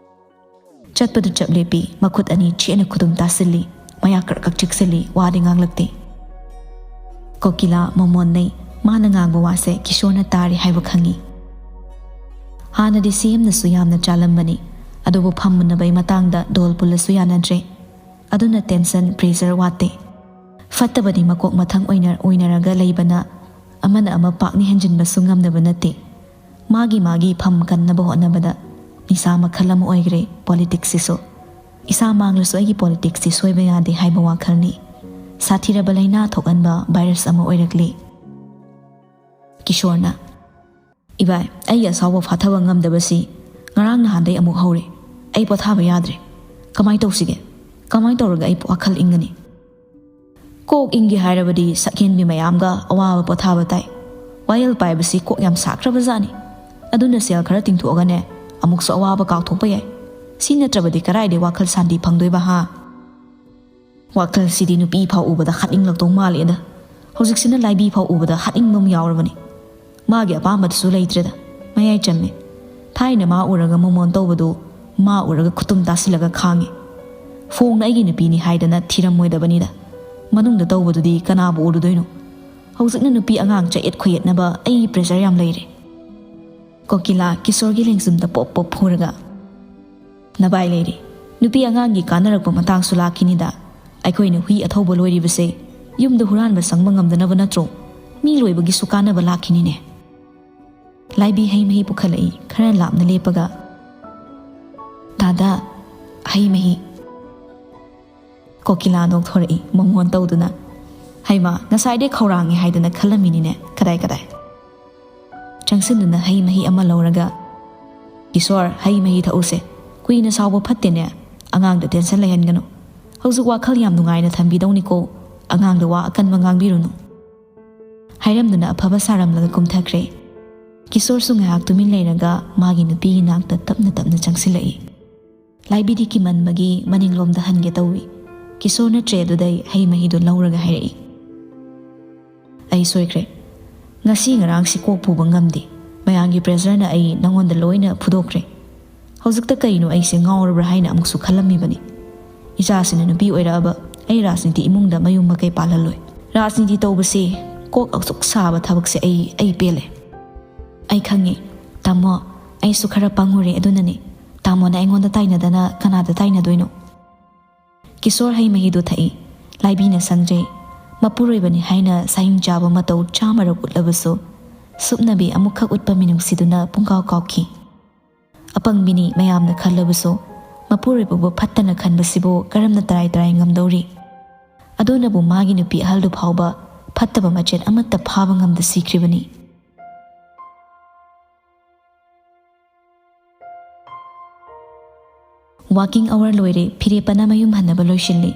ꯆꯠꯄꯗꯨ ꯆꯞ ꯂꯦꯞꯄꯤ, ꯃꯈꯨꯠ ꯑꯅꯤ ꯆꯦꯠꯅ ꯈꯨꯗꯨꯝ ꯇꯥꯁꯤꯜꯂꯤ, ꯃꯌꯥ ꯀ꯭ꯔꯛ ꯀ꯭ꯔꯛ ꯆꯤꯛꯁꯤꯜꯂꯤ, ꯋꯥꯗꯤ ꯉꯥꯡꯂꯛꯇꯦ꯫ ꯀꯣꯀꯤꯂꯥ ꯃꯣꯃꯣꯟ ꯅꯩ, ꯃꯥꯅ ꯉꯥꯡꯕ ꯋꯥꯁꯦ ꯀꯤꯁꯣꯔꯅ ꯇꯥꯔꯤ ꯍꯥꯏꯕ ꯈꯪꯉꯤ꯫ ꯍꯥꯟꯅꯗꯤ ꯁꯤ ꯑꯦꯝꯅꯁꯨ ꯌꯥꯝꯅ ꯆꯥꯂꯝꯕꯅꯤ, ꯑꯗꯨꯕꯨ ꯐꯝꯃꯨꯟꯅꯕꯩ ꯃꯇꯥꯡꯗ ꯗꯣꯜ ꯄꯨꯜꯂꯁꯨ ꯌꯥꯅꯗ꯭ꯔꯦ꯫ ꯑꯗꯨꯅ ꯇꯦꯟꯁꯟ, ꯄ꯭ꯔꯦꯁꯔ ꯋꯥꯠꯇꯦ꯫ ꯐꯠꯇꯕꯗꯤ ꯃꯀꯣꯛ ꯃꯊꯪ ꯑꯣꯏꯅ-, ꯑꯣꯏꯅꯔꯒ ꯂꯩꯕꯅ ꯑꯃꯅ ꯑꯃ ꯄꯥꯛꯅ ꯍꯦꯟꯖꯤꯟꯕꯁꯨ ꯉꯝꯗꯕ ꯅꯠꯇꯦ꯫ ꯃꯥꯒꯤ ꯃꯥꯒꯤ ꯐꯝ ꯀꯟꯅꯕ ꯍꯣꯠꯅꯕꯗ ꯅꯤꯁꯥ ꯃꯈꯜ ꯑꯃ ꯑꯣꯏꯈ꯭ꯔꯦ ꯄꯣꯂꯤꯇꯤꯛꯁꯁꯤꯁꯨ꯫ ꯏꯁꯥ ꯃꯥꯡꯂꯁꯨ ꯑꯩꯒꯤ ꯄꯣꯂꯤꯇꯤꯛꯁꯁꯤ ꯁꯣꯏꯕ ꯌꯥꯗꯦ ꯍꯥꯏꯕ ꯋꯥꯈꯜꯅꯤ꯫ ꯁꯥꯊꯤꯔꯕ ꯂꯥꯏꯅꯥ ꯊꯣꯛꯍꯟꯕ ꯚꯥꯏꯔꯁ ꯑꯃ ꯑꯣꯏꯔꯛꯂꯤ꯫ ꯀꯤꯁꯣꯔꯅ, "ꯏꯕꯥꯏ, ꯑꯩꯒꯤ ꯑꯁꯥꯎꯕ ꯐꯥꯊꯕ ꯉꯝꯗꯕꯁꯤ ꯉꯔꯥꯡ ꯅꯍꯥꯟꯗꯩ ꯑꯃꯨꯛ ꯍꯧꯔꯦ꯫ ꯑꯩ ꯄꯣꯊꯥꯕ ꯌꯥꯗ꯭ꯔꯦ꯫ ꯀꯃꯥꯏ ꯇꯧꯁꯤꯒꯦ? ꯀꯃꯥꯏ ꯇꯧꯔꯒ ꯑꯩ ꯋꯥꯈꯜ ꯏꯪꯒꯅꯤ?" ꯀꯣꯛ ꯏꯪꯒꯦ ꯍꯥꯏꯔꯕꯗꯤ ꯁꯛꯍꯦꯟꯕꯤ ꯃꯌꯥꯝꯒ ꯑꯋꯥꯕ ꯄꯣꯊꯥꯕ ꯇꯥꯏ꯫ ꯋꯥꯌꯦꯜ ꯄꯥꯏꯕꯁꯤ ꯀꯣꯛ ꯌꯥꯝ ꯁꯥꯈ꯭ꯔꯕꯖꯥꯠꯅꯤ꯫ ꯑꯗꯨꯅ ꯁꯦꯜ ꯈꯔ ꯇꯤꯡꯊꯣꯛꯑꯒꯅꯦ, ꯑꯃꯨꯛꯁꯨ ꯑꯋꯥꯕ ꯀꯥꯎꯊꯣꯛꯄ ꯌꯥꯏ꯫ ꯁꯤ ꯅꯠꯇ꯭ꯔꯕꯗꯤ ꯀꯔꯥꯏꯗꯩ ꯋꯥꯈꯜ ꯁꯥꯟꯇꯤ ꯐꯪꯗꯣꯏꯕ, ꯍꯥ? ꯋꯥꯈꯜꯁꯤꯗꯤ ꯅꯨꯄꯤ ꯐꯥꯎ ꯎꯕꯗ ꯍꯥꯠꯅꯤꯡꯂꯛꯇꯧ ꯃꯥꯜꯂꯦꯗ꯫ ꯍꯧꯖꯤꯛꯁꯤꯅ ꯂꯥꯏꯕꯤ ꯐꯥꯎ ꯎꯕꯗ ꯍꯥꯠꯅꯤꯡꯕ ꯑꯃ ꯌꯥꯎꯔꯕꯅꯤ꯫ ꯃꯥꯒꯤ ꯑꯄꯥꯝꯕꯗꯨꯁꯨ ꯂꯩꯇ꯭ꯔꯦꯗ꯫ ꯃꯌꯥꯏ ꯆꯝꯃꯦ꯫ ꯊꯥꯏꯅ ꯃꯥ ꯎꯔꯒ ꯃꯣꯃꯣꯟ ꯇꯧꯕꯗꯨ ꯃꯥ ꯎꯔꯒ ꯈꯨꯇꯨꯝ ꯇꯥꯁꯤꯜꯂꯒ ꯈꯥꯡꯉꯤ꯫ ꯐꯣꯡꯅ ꯑꯩꯒꯤ ꯅꯨꯄꯤꯅꯤ ꯍꯥꯏꯗꯅ ꯊꯤꯔꯝꯃꯣꯏꯗꯕꯅꯤꯗ꯫ ꯃꯅꯨꯡꯗ ꯇꯧꯕꯗꯨꯗꯤ ꯀꯅꯥꯕꯨ ꯎꯔꯨꯗꯣꯏꯅꯣ? ꯍꯧꯖꯤꯛꯅ ꯅꯨꯄꯤ ꯑꯉꯥꯡ ꯆꯌꯦꯠ ꯈꯣꯏꯌꯦꯠꯅꯕ ꯑꯩ ꯄ꯭ꯔꯦꯁꯔ ꯌꯥꯝ ꯂꯩꯔꯦ꯫ ꯀꯣꯀꯤꯂꯥ ꯀꯤꯁꯣꯔꯒꯤ ꯂꯦꯡꯖꯨꯝꯗ ꯄꯣꯞ ꯄꯣꯞ ꯐꯨꯔꯒ, "ꯅꯕꯥꯏ ꯂꯩꯔꯦ꯫ ꯅꯨꯄꯤ ꯑꯉꯥꯡꯒꯤ ꯀꯥꯟꯅꯔꯛꯄ ꯃꯇꯥꯡꯁꯨ ꯂꯥꯛꯈꯤꯅꯤꯗ꯫ ꯑꯩꯈꯣꯏꯅ ꯍꯨꯏ ꯑꯊꯧꯕ ꯂꯣꯏꯔꯤꯕꯁꯦ ꯌꯨꯝꯗ ꯍꯨꯔꯥꯟꯕ ꯆꯪꯕ ꯉꯝꯗꯅꯕ ꯅꯠꯇ꯭ꯔꯣ? ꯃꯤ ꯂꯣꯏꯕꯒꯤꯁꯨ ꯀꯥꯟꯅꯕ ꯂꯥꯛꯈꯤꯅꯤꯅꯦ꯫" ꯂꯥꯏꯕꯤ ꯍꯩ ꯃꯍꯤ ꯄꯨꯈꯠꯂꯛꯏ, ꯈꯔ ꯂꯥꯞꯅ ꯂꯦꯞꯄꯒ, "ꯗꯥꯗꯥ, ꯍꯩ ꯃꯍꯤ꯫" ꯀꯣꯀꯤꯂꯥ ꯅꯣꯛꯊꯣꯔꯛꯏ, ꯃꯣꯃꯣꯟ ꯇꯧꯗꯨꯅ꯫ "ꯍꯩꯃꯥ, ꯉꯁꯥꯏꯗꯩ ꯈꯧꯔꯥꯡꯉꯦ ꯍꯥꯏꯗꯅ ꯈꯜꯂꯝꯃꯤꯅꯤꯅꯦ, ꯀꯗꯥꯏ ꯀꯗꯥꯏ?" ꯆꯪꯁꯤꯟꯗꯨꯅ ꯍꯩ ꯃꯍꯤ ꯑꯃ ꯂꯧꯔꯒ, "ꯀꯤꯁꯣꯔ, ꯍꯩ ꯃꯍꯤ ꯊꯛꯎꯁꯦ꯫ ꯀꯨꯏꯅ ꯁꯥꯎꯕ ꯐꯠꯇꯦꯅꯦ꯫ ꯑꯉꯥꯡꯗ ꯇꯦꯟꯁꯟ ꯂꯩꯍꯟꯒꯅꯨ꯫ ꯍꯧꯖꯤꯛ ꯋꯥꯈꯜ ꯌꯥꯝ ꯅꯨꯡꯉꯥꯏꯅ ꯊꯝꯕꯤꯗꯧꯅꯤꯀꯣ꯫ ꯑꯉꯥꯡꯗ ꯋꯥ ꯑꯀꯟꯕ ꯉꯥꯡꯕꯤꯔꯨꯅꯨ꯫" ꯍꯥꯏꯔꯝꯗꯨꯅ ꯑꯐꯕ ꯁꯥꯔꯝꯂꯒ ꯀꯨꯝꯊꯈ꯭ꯔꯦ꯫ ꯀꯤꯁꯣꯔꯁꯨ ꯉꯥꯏꯍꯥꯛ ꯇꯨꯃꯤꯟ ꯂꯩꯔꯒ ꯃꯥꯒꯤ ꯅꯨꯄꯤꯒꯤ ꯅꯥꯛꯇ ꯇꯞꯅ ꯇꯞꯅ ꯆꯪꯁꯤꯜꯂꯛꯏ꯫ ꯂꯥꯏꯕꯤꯗꯤ ꯀꯤꯃꯟꯕꯒꯤ ꯃꯅꯤꯡꯂꯣꯝꯗ ꯍꯟꯒꯦ ꯇꯧꯏ꯫ ꯀꯤꯁꯣꯔꯅ ꯇ꯭ꯔꯦꯗꯨꯗꯩ ꯍꯩ ꯃꯍꯤꯗꯨ ꯂꯧꯔꯒ ꯍꯥꯏꯔꯛꯏ, "ꯑꯩ ꯁꯣꯏꯈ꯭ꯔꯦ꯫ ꯉꯁꯤ ꯉꯔꯥꯡꯁꯤ ꯀꯣꯛ ꯄꯨꯕ ꯉꯝꯗꯦ꯫ ꯃꯌꯥꯝꯒꯤ ꯄ꯭ꯔꯦꯁꯔꯅ ꯑꯩ ꯅꯉꯣꯟꯗ ꯂꯣꯏꯅ ꯐꯨꯗꯣꯛꯈ꯭ꯔꯦ꯫ ꯍꯧꯖꯤꯛꯇ ꯀꯩꯅꯣ ꯑꯩꯁꯦ ꯉꯥꯎꯔꯕ꯭ꯔꯥ ꯍꯥꯏꯅ ꯑꯃꯨꯛꯁꯨ ꯈꯜꯂꯝꯃꯤꯕꯅꯤ꯫ ꯏꯆꯥꯁꯤꯅ ꯅꯨꯄꯤ ꯑꯣꯏꯔꯛꯑꯕ ꯑꯩ ꯔꯥꯖꯅꯤꯇꯤ ꯏꯃꯨꯡꯗ ꯃꯌꯨꯝ ꯃꯀꯩ ꯄꯥꯜꯍꯜꯂꯣꯏ꯫ ꯔꯥꯖꯅꯤꯇꯤ ꯇꯧꯕꯁꯤ ꯀꯣꯛ ꯑꯁꯨꯛ ꯁꯥꯕ ꯊꯕꯛꯁꯦ ꯑꯩ, ꯑꯩ ꯄꯦꯜꯂꯦ꯫ ꯑꯩ ꯈꯪꯉꯦ, ꯇꯥꯃꯣ, ꯑꯩꯁꯨ ꯈꯔ ꯄꯪꯉꯨꯔꯦ, ꯑꯗꯨꯅꯅꯦ꯫ ꯇꯥꯃꯣꯅ ꯑꯩꯉꯣꯟꯗ ꯇꯥꯏꯅꯗꯅ ꯀꯅꯥꯗ ꯇꯥꯏꯅꯗꯣꯏꯅꯣ?" ꯀꯤꯁꯣꯔ ꯍꯩ ꯃꯍꯤꯗꯨ ꯊꯛꯏ꯫ ꯂꯥꯏꯕꯤꯅ ꯁꯪꯖꯩ꯫ ꯃꯄꯨꯔꯣꯏꯕꯅꯤ ꯍꯥꯏꯅ ꯁꯥꯍꯤꯡ ꯆꯥꯕ ꯃꯇꯧ ꯆꯥꯝꯃꯔꯛ ꯎꯠꯂꯕꯁꯨ, ꯁꯨꯞꯅꯕꯤ ꯑꯃꯨꯛꯈꯛ ꯎꯠꯄ ꯃꯤꯅꯨꯡꯁꯤꯗꯨꯅ ꯄꯨꯡꯀꯥꯎ ꯀꯥꯎꯈꯤ꯫ ꯑꯄꯪꯕꯤꯅꯤ ꯃꯌꯥꯝꯅ ꯈꯜꯂꯕꯁꯨ, ꯃꯄꯨꯔꯣꯏꯕꯕꯨ ꯐꯠꯇꯅ ꯈꯟꯕꯁꯤꯕꯨ ꯀꯔꯝꯅ ꯇꯔꯥꯏ ꯇꯔꯥꯏ ꯉꯝꯗꯧꯔꯤ? ꯑꯗꯨꯅꯕꯨ ꯃꯥꯒꯤ ꯅꯨꯄꯤ ꯑꯍꯜꯗꯨ ꯐꯥꯎꯕ ꯐꯠꯇꯕ ꯃꯆꯦꯠ ꯑꯃꯠꯇ ꯐꯥꯕ ꯉꯝꯗ ꯁꯤꯈ꯭ꯔꯤꯕꯅꯤ꯫ ꯋꯥꯀꯤꯡ ꯑꯋꯥꯔ ꯂꯣꯏꯔꯦ, ꯐꯤꯔꯦꯞꯄꯅ ꯃꯌꯨꯝ ꯍꯟꯅꯕ ꯂꯣꯏꯁꯤꯜꯂꯤ꯫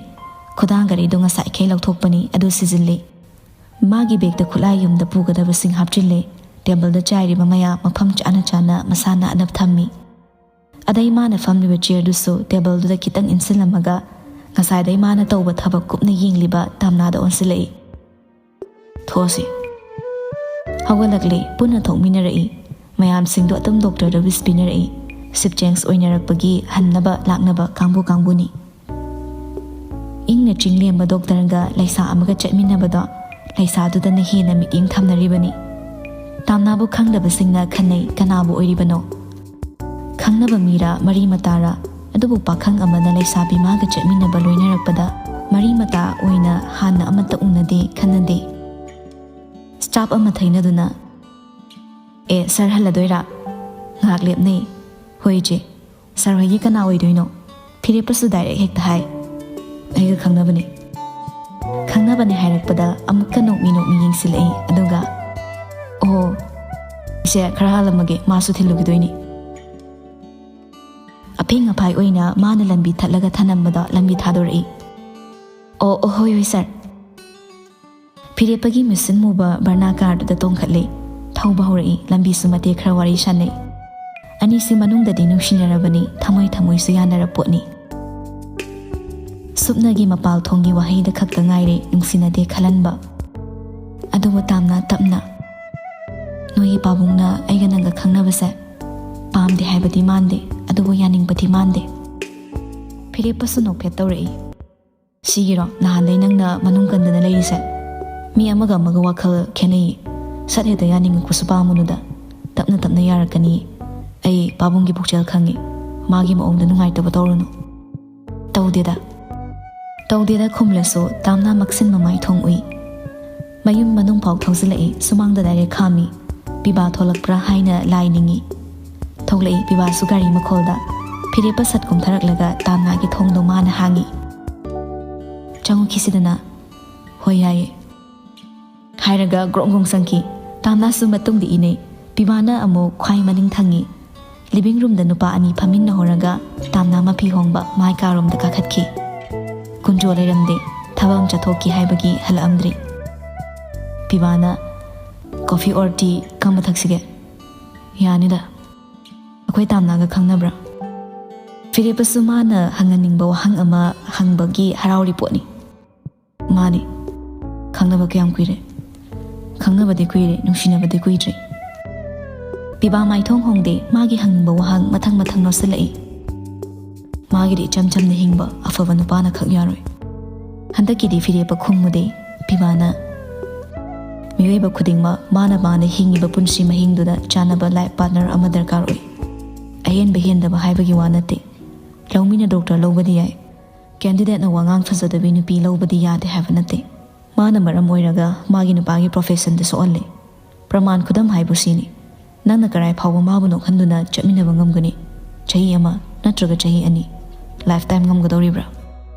ꯈꯨꯗꯥꯡ ꯒꯥꯔꯤꯗꯣ ꯉꯁꯥꯏꯈꯩ ꯂꯧꯊꯣꯛꯄꯅꯤ, ꯑꯗꯨ ꯁꯤꯖꯤꯜꯂꯤ꯫ ꯃꯥꯒꯤ ꯕꯦꯒꯇ ꯈꯨꯠꯂꯥꯏ ꯌꯨꯝꯗ ꯄꯨꯒꯗꯕꯁꯤꯡ ꯍꯥꯞꯆꯤꯜꯂꯦ꯫ ꯇꯦꯕꯜꯗ ꯆꯥꯏꯔꯤꯕ ꯃꯌꯥ ꯃꯐꯝ ꯆꯥꯅ ꯆꯥꯅ ꯃꯁꯥ ꯅꯥꯟꯅ ꯊꯝꯃꯤ꯫ ꯑꯗꯩ ꯃꯥꯅ ꯐꯝꯂꯤꯕ ꯆꯤꯌꯔꯗꯨꯁꯨ ꯇꯦꯕꯜꯗꯨꯗ ꯈꯤꯇꯪ ꯏꯟꯁꯤꯜꯂꯝꯃꯒ ꯉꯁꯥꯏꯗꯩ ꯃꯥꯅ ꯇꯧꯕ ꯊꯕꯛ ꯀꯨꯞꯅ ꯌꯦꯡꯂꯤꯕ ꯇꯥꯝꯅꯥꯗ ꯑꯣꯟꯁꯤꯜꯂꯛꯏ꯫ "ꯊꯣꯛꯑꯁꯤ꯫" ꯍꯧꯒꯠꯂꯛꯂꯦ, ꯄꯨꯟꯅ ꯊꯣꯛꯃꯤꯟꯅꯔꯛꯏ꯫ ꯃꯌꯥꯝꯁꯤꯡꯗꯣ ꯑꯗꯨꯝ ꯗꯣꯛꯇꯔꯗ ꯋꯤꯁ ꯄꯤꯅꯔꯛꯏ꯫ ꯁꯤꯞ ꯆꯦꯟꯖ ꯑꯣꯏꯅꯔꯛꯄꯒꯤ ꯍꯟꯅꯕ ꯂꯥꯛꯅꯕ ꯀꯥꯡꯕꯨ ꯀꯥꯡꯕꯨꯅꯤ꯫ ꯏꯪꯅ ꯆꯤꯡ ꯂꯦꯝꯕ ꯗꯣꯛꯇꯔꯒ ꯂꯩꯁꯥ ꯑꯃꯒ ꯆꯠꯃꯤꯟꯅꯕꯗꯣ ꯂꯩꯁꯥꯗꯨꯗꯅ ꯍꯦꯟꯅ ꯃꯤꯠꯌꯦꯡ ꯊꯝꯅꯔꯤꯕꯅꯤ꯫ ꯇꯥꯝꯅꯥꯕꯨ ꯈꯪꯗꯕꯁꯤꯡꯅ ꯈꯟꯅꯩ, ꯀꯅꯥꯕꯨ ꯑꯣꯏꯔꯤꯕꯅꯣ? ꯈꯪꯅꯕ ꯃꯤꯔꯥ ꯃꯔꯤ ꯃꯇꯥꯔꯥ? ꯑꯗꯨꯕꯨ ꯄꯥꯈꯪ ꯑꯃꯅ ꯂꯩꯁꯥꯕꯤ ꯃꯥꯒ ꯆꯠꯃꯤꯟꯅꯕ ꯂꯣꯏꯅꯔꯛꯄꯗ ꯃꯔꯤ ꯃꯇꯥ ꯑꯣꯏꯅ ꯍꯥꯟꯅ ꯑꯃꯠꯇ ꯎꯅꯗꯦ, ꯈꯟꯅꯗꯦ꯫ ꯁ꯭ꯇꯥꯐ ꯑꯃ ꯊꯩꯅꯗꯨꯅ, "ꯑꯦ, ꯁꯥꯔ ꯍꯜꯂꯗꯣꯏꯔꯥ?" ꯉꯥꯏꯍꯥꯛ ꯂꯦꯞꯅꯩ꯫ "ꯍꯣꯏ ꯏꯆꯦ, ꯁꯥꯔ ꯍꯣꯏꯒꯤ ꯀꯅꯥ ꯑꯣꯏꯗꯣꯏꯅꯣ?" ꯐꯤꯔꯦꯞꯄꯁꯨ ꯗꯥꯏꯔꯦꯛ ꯍꯦꯛꯇ ꯍꯥꯏ꯫ "ꯑꯩꯒ ꯈꯪꯅꯕꯅꯦ꯫" ꯈꯪꯅꯕꯅꯦ ꯍꯥꯏꯔꯛꯄꯗ ꯑꯃꯨꯛꯀ ꯅꯣꯛꯃꯤ ꯅꯣꯛꯃꯤ ꯌꯦꯡꯁꯤꯜꯂꯛꯏ, ꯑꯗꯨꯒ, "ꯑꯣ, ꯏꯆꯦ, ꯈꯔ ꯍꯥꯜꯂꯝꯃꯒꯦ, ꯃꯥꯁꯨ ꯊꯤꯜꯂꯨꯈꯤꯗꯣꯏꯅꯤ꯫" ꯑꯐꯦꯡ ꯑꯐꯥꯏ ꯑꯣꯏꯅ ꯃꯥꯅ ꯂꯝꯕꯤ ꯊꯠꯂꯒ ꯊꯅꯝꯕꯗ ꯂꯝꯕꯤ ꯊꯥꯗꯣꯔꯛꯏ꯫ "ꯑꯣ, ꯑꯣ, ꯍꯣꯏ, ꯍꯣꯏ, ꯁꯥꯔ꯫" ꯐꯤꯔꯦꯞꯄꯒꯤ ꯃꯨꯁꯤꯟ ꯃꯨꯕ ꯕꯔꯅꯥ ꯀꯥꯔꯗꯨꯗ ꯇꯣꯡꯈꯠꯂꯦ꯫ ꯊꯧꯕ ꯍꯧꯔꯛꯏ, ꯂꯝꯕꯤꯁꯨ ꯃꯇꯦꯛ ꯈꯔ ꯋꯥꯔꯤ ꯁꯥꯟꯅꯩ꯫ ꯑꯅꯤꯁꯤ ꯃꯅꯨꯡꯗꯗꯤ ꯅꯨꯡꯁꯤꯅꯔꯕꯅꯤ, ꯊꯃꯣꯏ ꯊꯃꯣꯏꯁꯨ ꯌꯥꯅꯔ ꯄꯣꯠꯅꯤ꯫ ꯁꯨꯞꯅꯒꯤ ꯃꯄꯥꯜ ꯊꯣꯡꯒꯤ ꯋꯥꯍꯩꯗ ꯈꯛꯇ ꯉꯥꯏꯔꯦ ꯅꯨꯡꯁꯤꯅꯗꯦ ꯈꯜꯍꯟꯕ꯫ ꯑꯗꯨꯕꯨ ꯇꯥꯝꯅ ꯇꯞꯅ, "ꯅꯣꯏꯒꯤ ꯄꯥꯕꯨꯡꯅ ꯑꯩꯒ ꯅꯪꯒ ꯈꯪꯅꯕꯁꯦ ꯄꯥꯝꯗꯦ ꯍꯥꯏꯕꯗꯤ ꯃꯥꯟꯗꯦ, ꯑꯗꯨꯕꯨ ꯌꯥꯅꯤꯡꯕꯗꯤ ꯃꯥꯟꯗꯦ꯫" ꯐꯤꯔꯦꯞꯄꯁꯨ ꯅꯣꯛꯐꯦꯠ ꯇꯧꯔꯛꯏ꯫ "ꯁꯤꯒꯤꯔꯣ ꯅꯍꯥꯟꯗꯩ ꯅꯪꯅ ꯃꯅꯨꯡ ꯀꯟꯗꯅ ꯂꯩꯔꯤꯁꯦ? ꯃꯤ ꯑꯃꯒ ꯑꯃꯒ ꯋꯥꯈꯜ ꯈꯦꯠꯅꯩ꯫ ꯁꯠ ꯍꯦꯛꯇ ꯌꯥꯅꯤꯡꯉꯛꯄꯁꯨ ꯄꯥꯝꯃꯨꯅꯨꯗ꯫ ꯇꯞꯅ ꯇꯞꯅ ꯌꯥꯔꯛꯀꯅꯤ꯫ ꯑꯩ ꯄꯥꯕꯨꯡꯒꯤ ꯄꯨꯛꯆꯦꯜ ꯈꯪꯉꯤ꯫ ꯃꯥꯒꯤ ꯃꯑꯣꯡꯗ ꯅꯨꯡꯉꯥꯏꯇꯕ ꯇꯧꯔꯨꯅꯨ꯫" "ꯇꯧꯗꯦꯗ, ꯇꯧꯗꯦꯗ" ꯈꯨꯝꯂꯁꯨ ꯇꯥꯝꯅ ꯃꯛꯁꯤꯟ ꯃꯃꯥꯏ ꯊꯣꯡ ꯎꯏ꯫ ꯃꯌꯨꯝ ꯃꯅꯨꯡ ꯐꯥꯎ ꯊꯧꯖꯤꯜꯂꯛꯏ꯫ ꯁꯨꯃꯥꯡꯗ ꯗꯥꯏꯔꯦꯛ ꯈꯥꯝꯃꯤ꯫ ꯄꯤꯕꯥ ꯊꯣꯛꯂꯛꯄ꯭ꯔꯥ ꯍꯥꯏꯅ ꯂꯥꯏ ꯅꯤꯡꯏ꯫ ꯊꯣꯛꯂꯛꯏ ꯄꯤꯕꯥꯁꯨ ꯒꯥꯔꯤ ꯃꯈꯣꯜꯗ꯫ ꯐꯤꯔꯦꯞꯄ ꯁꯠ ꯀꯨꯝꯊꯔꯛꯂꯒ ꯇꯥꯝꯅꯥꯒꯤ ꯊꯣꯡꯗꯣ ꯃꯥꯅ ꯍꯥꯡꯏ꯫ "ꯆꯪꯉꯨꯈꯤꯁꯤꯗꯅ꯫" "ꯍꯣꯏ, ꯌꯥꯏꯌꯦ" ꯍꯥꯏꯔꯒ ꯒ꯭ꯔꯣꯡ ꯒ꯭ꯔꯣꯡ ꯆꯪꯈꯤ꯫ ꯇꯥꯝꯅꯥꯁꯨ ꯃꯇꯨꯡꯗ ꯏꯅꯩ꯫ ꯄꯤꯕꯥꯅ ꯑꯃꯨꯛ ꯈ꯭ꯋꯥꯏ ꯃꯅꯤꯡ ꯊꯪꯉꯤ꯫ ꯂꯤꯚꯤꯡ ꯔꯨꯝꯗ ꯅꯨꯄꯥ ꯑꯅꯤ ꯐꯝꯃꯤꯟꯅꯍꯧꯔꯒ ꯇꯥꯝꯅꯥ ꯃꯐꯤ ꯍꯣꯡꯕ ꯃꯥꯏ ꯀꯥꯔꯣꯝꯗ ꯀꯥꯈꯠꯈꯤ꯫ ꯀꯨꯟꯖꯣ ꯂꯩꯔꯝꯗꯦ꯫ ꯊꯕꯛ ꯑꯃ ꯆꯠꯊꯣꯛꯈꯤ ꯍꯥꯏꯕꯒꯤ ꯍꯜꯂꯛꯑꯝꯗ꯭ꯔꯤ꯫ ꯄꯤꯕꯥꯅ, "Coffee or tea, ꯀꯔꯝꯕ ꯊꯛꯁꯤꯒꯦ?" "ꯌꯥꯅꯤꯗ꯫ ꯑꯩꯈꯣꯏ ꯇꯥꯝꯅꯥꯒ ꯈꯪꯅꯕ꯭ꯔꯥ?" ꯐꯤꯔꯦꯞꯄꯁꯨ ꯃꯥꯅ ꯍꯪꯍꯟꯅꯤꯡꯕ ꯋꯥꯍꯪ ꯑꯃ ꯍꯪꯕꯒꯤ ꯍꯔꯥꯎꯔꯤ ꯄꯣꯠꯅꯤ꯫ "ꯃꯥꯅꯤ꯫ ꯈꯪꯅꯕ ꯀꯌꯥꯝ ꯀꯨꯏꯔꯦ?" "ꯈꯪꯅꯕꯗꯤ ꯀꯨꯏꯔꯦ, ꯅꯨꯡꯁꯤꯅꯕꯗꯤ ꯀꯨꯏꯗ꯭ꯔꯤ꯫" ꯄꯤꯕꯥ ꯃꯥꯏꯊꯣꯡ ꯍꯣꯡꯗꯦ꯫ ꯃꯥꯒꯤ ꯍꯪꯅꯤꯡꯕ ꯋꯥꯍꯪ ꯃꯊꯪ ꯃꯊꯪ ꯂꯧꯁꯤꯜꯂꯛꯏ꯫ ꯃꯥꯒꯤꯗꯤ ꯏꯆꯝ ꯆꯝꯅ ꯍꯤꯡꯕ ꯑꯐꯕ ꯅꯨꯄꯥꯅ ꯈꯛ ꯌꯥꯔꯣꯏ꯫ ꯍꯟꯗꯛꯀꯤꯗꯤ ꯐꯤꯔꯦꯞꯄ ꯈꯨꯝꯃꯨꯗꯦ꯫ ꯄꯤꯕꯥꯅ, "ꯃꯤꯑꯣꯏꯕ ꯈꯨꯗꯤꯡꯃꯛ ꯃꯥꯅ ꯃꯥꯅ ꯍꯤꯡꯉꯤꯕ ꯄꯨꯟꯁꯤ ꯃꯍꯤꯡꯗꯨꯗ ꯆꯥꯟꯅꯕ life partner ꯑꯃ ꯗꯔꯀꯥꯔ ꯑꯣꯏ꯫ ꯑꯍꯦꯟꯕ ꯍꯦꯟꯗꯕ ꯍꯥꯏꯕꯒꯤ ꯋꯥ ꯅꯠꯇꯦ꯫ ꯂꯧꯃꯤꯅ ꯗꯣꯛꯇꯔ ꯂꯧꯕꯗꯤ ꯌꯥꯏ꯫ ꯀꯦꯟꯗꯤꯗꯦꯠꯅ ꯋꯥꯉꯥꯡ ꯐꯖꯗꯕꯤ ꯅꯨꯄꯤ ꯂꯧꯕꯗꯤ ꯌꯥꯗꯦ ꯍꯥꯏꯕ ꯅꯠꯇꯦ꯫ ꯃꯥꯅ ꯃꯔꯝ ꯑꯣꯏꯔꯒ ꯃꯥꯒꯤ ꯅꯨꯄꯥꯒꯤ professionꯗ ꯁꯣꯛꯍꯜꯂꯦ꯫ ꯄ꯭ꯔꯃꯥꯟ ꯈꯨꯗꯝ ꯍꯥꯏꯕꯨ ꯁꯤꯅꯤ꯫ ꯅꯪꯅ ꯀꯔꯥꯏ ꯐꯥꯎꯕ ꯃꯥꯕꯨ ꯅꯣꯛꯍꯟꯗꯨꯅ ꯆꯠꯃꯤꯟꯅꯕ ꯉꯝꯒꯅꯤ? ꯆꯍꯤ ꯑꯃ ꯅꯠꯇ꯭ꯔꯒ ꯆꯍꯤ ꯑꯅꯤ? Lifetime ꯉꯝꯒꯗꯧꯔꯤꯕ꯭ꯔꯥ?"